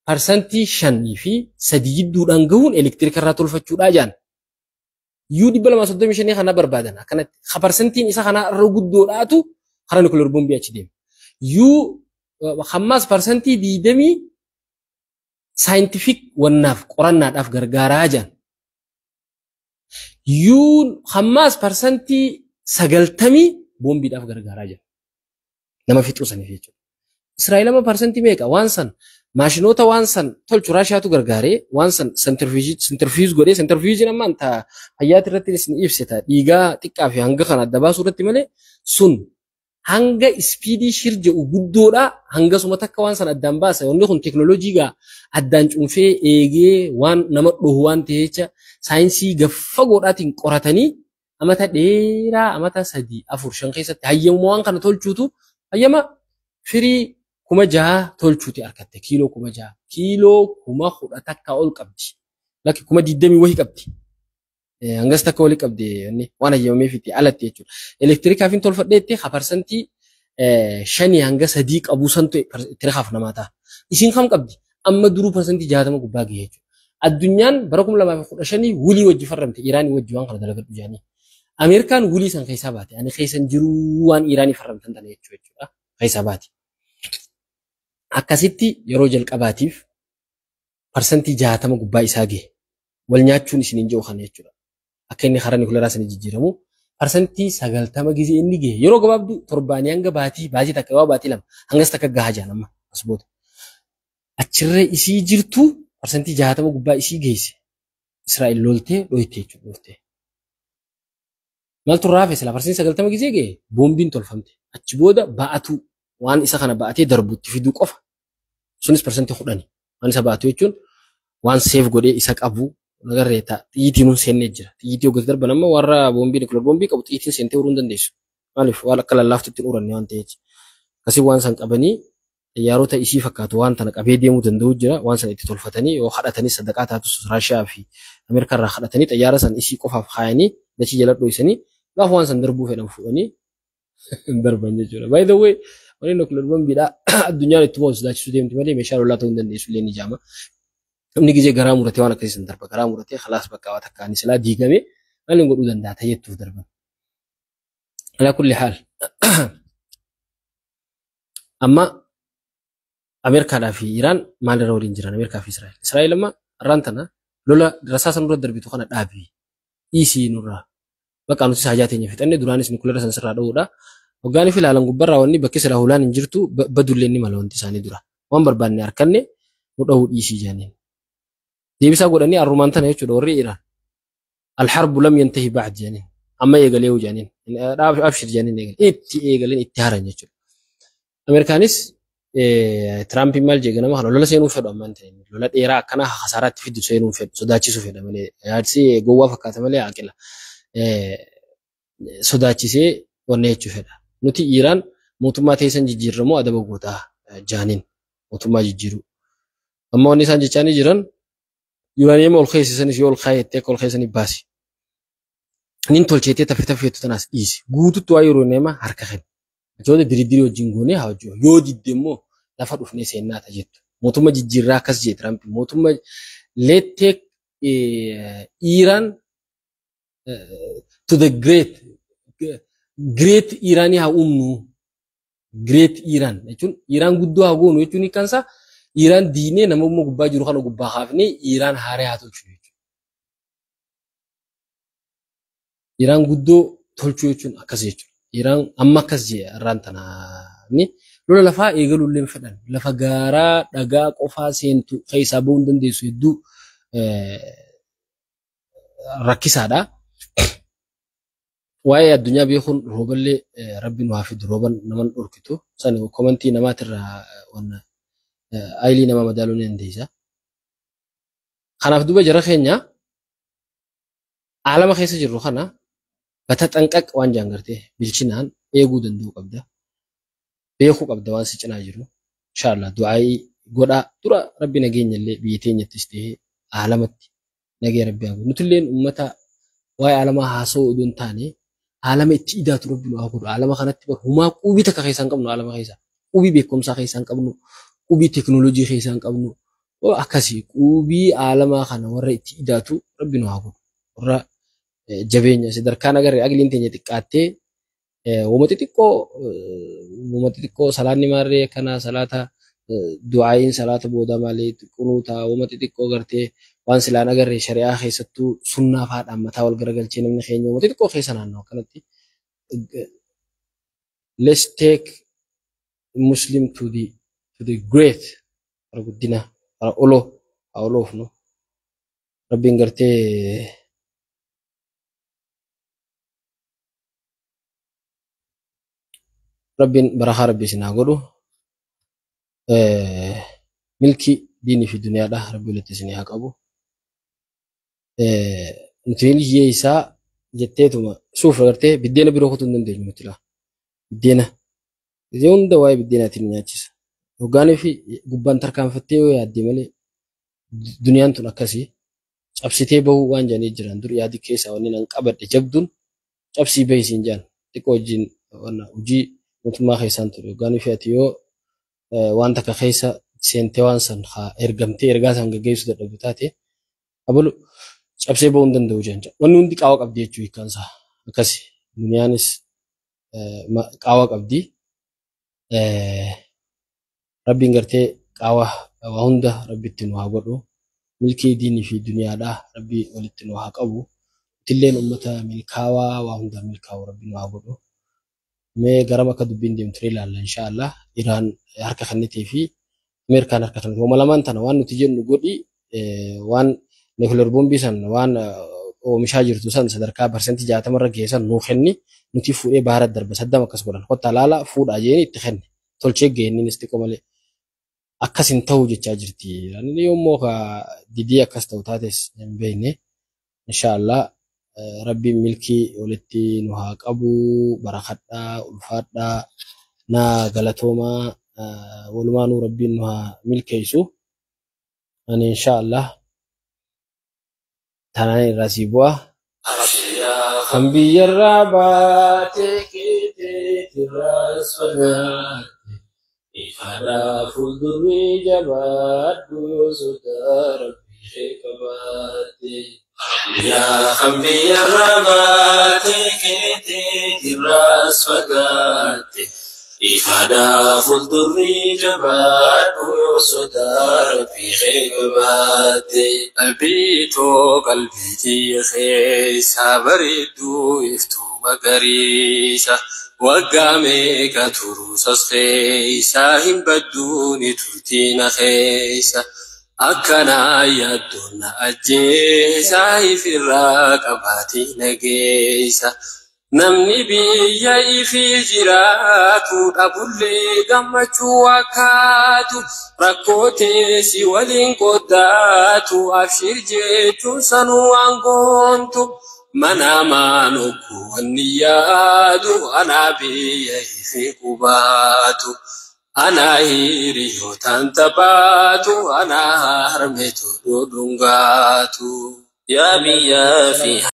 5% fi 3% gidduudhaan gahuun elektiriika irraa tolfachuudhaa jaan. U 235 kana barbaadan akkanatti parsantiin isa kana irra guddoodhaatu karaa nuclear boombii achi deema. U hammas 20% scientific wannaaf qorannaadhaaf gargaaraa jaan. U hammas 90% boombiidhaaf gargaaraa jira. Nama fixuu saniif jechuudha. Israa'eel amma parsantii meeqa waan san maashinoota waan san tolchu Raashiyaatu gargaaree waan san centrifuge godhee centrifugiin amma ta fayyaati irratti isin ibsita dhiigaa xiqqaa fi hanga kana adda baasuu irratti malee sun hanga speedii shir jedhu guddoodha hanga suma takka waan san addaan baasa. Wanni kun teekinooloojii gaa addaan cuunfee eegee waan nama dhohu waan ta'e jecha saayinsii gaffagoodhaatiin qoratanii amata dheeraa amata 3 4 5 keessatti hayyamuma waan kana tolchuutu hayyama firii 6,000 tolchuuti harkatte kiiloo 6,000 kiiloo 10,000 takka ol qabdi lakki 20,000 wahii qabdi hangas takka walii qabdi waan hayyamameefitti alatti jechuudha. Elektiriikaaf hin tolfadheetti ha 5% hanga 3% qabu santu elektiriikaaf namaa ta'a. Isin kam qabdi? Amma duruu 60% gubbaa gahee jechuudha. Addunyaan bara 2015 wulii wajji farramte Iraanii wajji waan kana dalagadhu jedhanii. Ameerikaan wulii san keessaa baate. Ani keessan jiruu waan Iraanii farramtan tana jechuudha. Keessaa baate. Akkasitti yeroo jalqabaatiif 60% gubbaa isaa gahe. Wal nyaachuun isiniin jiru kana jechuudha. Akka inni karaa nikuleeraa sanii jijjiiramu 90% gizee inni gahe yeroo gabaabduu torbaanii hanga baatii baatii takka yoo baatii lama hangas takka gahaa jiran amma as booda. Achirra isii jirtu 60% gubbaa isii geesse. Israa'el loltee dhoyte jechuudha. Maaltu raafe silaa 90% gizee gahe boombiin tolfamte. Achi booda ba'atu waan isa kana ba'atee darbutti fiduu qofa. Sunis 10%. Waan isa ba'atu jechuun waan seef godhee isa qabu nagarree ta'a. Xiyyiitiin hun seennee jira. Xiyyiitii hoggas darban amma warra boombii nuclear boombii qabu xiyyiitiin seentee uruu hin dandeessu. Maaliif waan akka lallaaftutti hin uranne waan ta'eef. Akkasii waan san qabanii xiyyaarota isii fakkaatu waan tana qabee deemuu danda'u jira. Waan san itti tolfatanii yoo kadhatanis sadaqaa taatus Raashiyaa fi Ameerikaa irraa kadhatanii xiyyaara san isii qofaaf kaayanii dachii jala dhoysanii gaafa waan san darbuu fedhan fuudhanii darban jechuudha. By the way, wanni nuclear boombiidha addunyaan itti boonsu sodaachisuu deemti malee meeshaa lolaa ta'uu hin dandeessu illee ni jaama. Namni gizee garaa muratee waan akkasii san darba. Garaa muratee khalaas bakka waa takka ani silaa diigame maal hin godhuu danda'a ta'ettuuf darban. Alaa kulli haal. Amma Ameerikaadhaa fi Iraan maalirra waliin jiran Ameerikaa fi Israa'el. Israa'el amma har'aan tana lola rasaasa nurra darbitu kana dhaabi. Dhiisii nurraa. Bakka nuti haajaa teenya fixanne duraanis nukuleera san sirraa dha'uudha. Hoggaanii fi ilaalan gubbarraa wanni bakki silaa hulaan hin jirtu badullee ni mala wanti isaanii dura. Waan barbaanne harkanne nu dha'uu dhiisii jedhaniin. Deebisaa godhanii arrumaan tana jechuudha warri Iraan. Alharbu lam yantahi ba'd jedhaniin. Amma eegalee jedhaniin. Abshir jedhaniin eegalee. Itti eegaleen itti haran jechuudha. Ameerikaanis Tiraampiin maal jee ganama kana lola seenuu fedhu ammaan ta'e lola dheeraa akkanaa hasaaraatti fidu seenuu fedhu sodaachisuu fedha malee yaadsi gowwaa fakkaata malee aqila sodaachisee wanna jechuu fedha. Nuti Iraan mootummaa teessan jijjiirramoo adaba gootaa jaaniin mootummaa jijjiiruu. Amma wanni isaan jechaanii jiran yuuraaniyeema ol keessisanis yoo ol kaayettee akka ol keessanii baasi. Nin tolcheetee tafe tafeetu tanaas dhiisi. Guututti waa yuuraaniyeema harka kenna. Achoota diriirii wajjin goonee haa hojjennu. Yoo didde immoo lafa dhufnee seennaa ta'a jettu. Mootummaa jijjiirraa akkas jee Tiraamp. Mootummaa let take Iran to the great great Iraanii haa uumnu. Great Iran jechuun Iraan guddoo haa goonu jechuun hiikkaansaa Iraan diinee nama immoo gubbaa jiru kana gubbaa kaafnee Iraan haaree haa tolchinu jechuudha. Iraan guddoo tolchuu jechuun akkas jechuudha. Iraan amma akkas jee irraan tanaani lola lafaa eegaluu illee fedhan lafa gaaraa dhagaa qofaa seentu keessaa bahuu hin dandeessu hedduu rakkisaadha. Waa'ee addunyaa beekuun rooballee rabbi nu haa fidu rooban naman dhorkitu sani komantii namaatirraa wanna ayilii nama madaaluu ni dandeessa. Kanaaf duuba jara keenya aalama keessa jirru kana bata xanqaq waan jaan gartee bilchinaan eeguu danda'uu qabda. Beekuu qabda waan si cinaa jiru. Inshaallah du'aayii godhaa dura rabbi nageenya illee biyya teenyattis ta'ee aalamatti nagee rabbi haa godhu. Nuti illee uummata waa'ee aalamaa haasa'uu odoo hin taane aalama itti idaatu rabbi nu haa godhu. Aalama kanatti bar humaa quubii takka keessaa hin qabnu aalama keessaa. Quubii beekumsaa keessaa hin qabnu. Quubii teekinooloojii keessaa hin qabnu. Akkasii quubii aalamaa kana warra itti idaatu rabbi nu haa godhu. Warra jabeenya sadarkaan agarree agliin teenya xiqqaattee wama xixiqqoo salaanni maarree kana salaata du'aayiin salaata booda malee qunuutaa wama xixiqqoo gartee waan silaan agarree shari'aa keessattuu sunnaa faadhaan mataa wal garagalchee namni keenya wama xixiqqoo keessa naannoo akkanatti. Let's take Muslim to the great bara guddina bara oloo haa oloofnu rabbiin gartee rabbiin barakaa rabbi isin haa godhu. Milki diinii fi duniyaadha rabbi walitti isin haa qabu. Nuti hiyyee isaa jetteetuma suuf agartee biddeena biroo kutuu hin dandeenyu nuti laa. Biddeena. Yeroo hunda waa'ee biddeenaatiin nyaachisa. Hoggaanii fi gubbaan tarkaanfattee yoo yaadde malee duniyaan tun akkasii cabsitee bahuu waan jedhanii jiran dur yaadi keessaa wanni nan qabadhe jabduun cabsii bahi siin jedhan xiqqoo wajjin hojii mootummaa keessaan ture. Hoggaanii fi ati yoo waan takka keessa seentee waan san haa ergamtee ergaa san gaggeessuu dadhabdu taate Abalu cabsee ba'uu hin danda'u jecha. Wanni hundi qaawa qabdi jechuu hiikkaan isaa. Akkasi duniyaanis qaawa qabdi. Rabbiin gartee qaawa waa hunda rabbitti nu haa godhu. Milkii diinii fi duniyaadhaa rabbi walitti nu haa qabu. Nutilleen uummata milkaawaa waa hunda milkaa'u rabbi nu haa godhu. Mee garam akka dubbiin deemtu ilaalla inshaallah. Iraan harka kennitee fi Ameerikaan harka kennite. Wama lamaan tana waan nuti jennu godhi, waan nuclear bombii san waan oomishaa jirtu san sadarkaa 60% irra geessan nuu kenni, nuti fuudhee baara darba. Saddam akkas godhan, kottaa laala fuudhaa jeeni itti kenne, tolchee geenninis xiqqoo malee akkas hin ta'u jechaa jirti. Inni yommuu ka didii akkas ta'u taates hin beekne. Inshaallah rabbiin milkii walitti nu haa qabu. Barakadhaa, ulfaadhaa, naa galatoomaa, walumaanuu rabbiin nu haa milkeessu. Ani inshaallah tanaan irraa sii bu'a. Kan biyyarraa baatee keeteetirraa fagaatte, ifaadhaa fuuldurri jabaadhu yoo sodaa rabbii kee qabaatte. Yaa kan biyyarraa baatee keeteetirraa fagaatte, ifaadhaa fuuldurri jabaadhu yoo sodaa rabbii kee qabaatte. Qalbii too, qalbii tiyya keessa bareedduu iftuu magariisa. Waggaa meeqa turuusas keessa hin badduuni turtiina keessa. Akkanaa yaaddoon na ajjeesa ifirraa qabaatii nageessa. Namni biyya ifii jiraatu dhabullee gammachuu akkaatu, rakkoo teessi waliin qoddaatu, abshir jechuun sanuu waan goontu. Mana maanokku wanni yaadu anaa biyya ifii qubaatu. Anaa hiriyootaan taphaatu, anaa harmeetu dhudhungaatu. Yaa biyya fi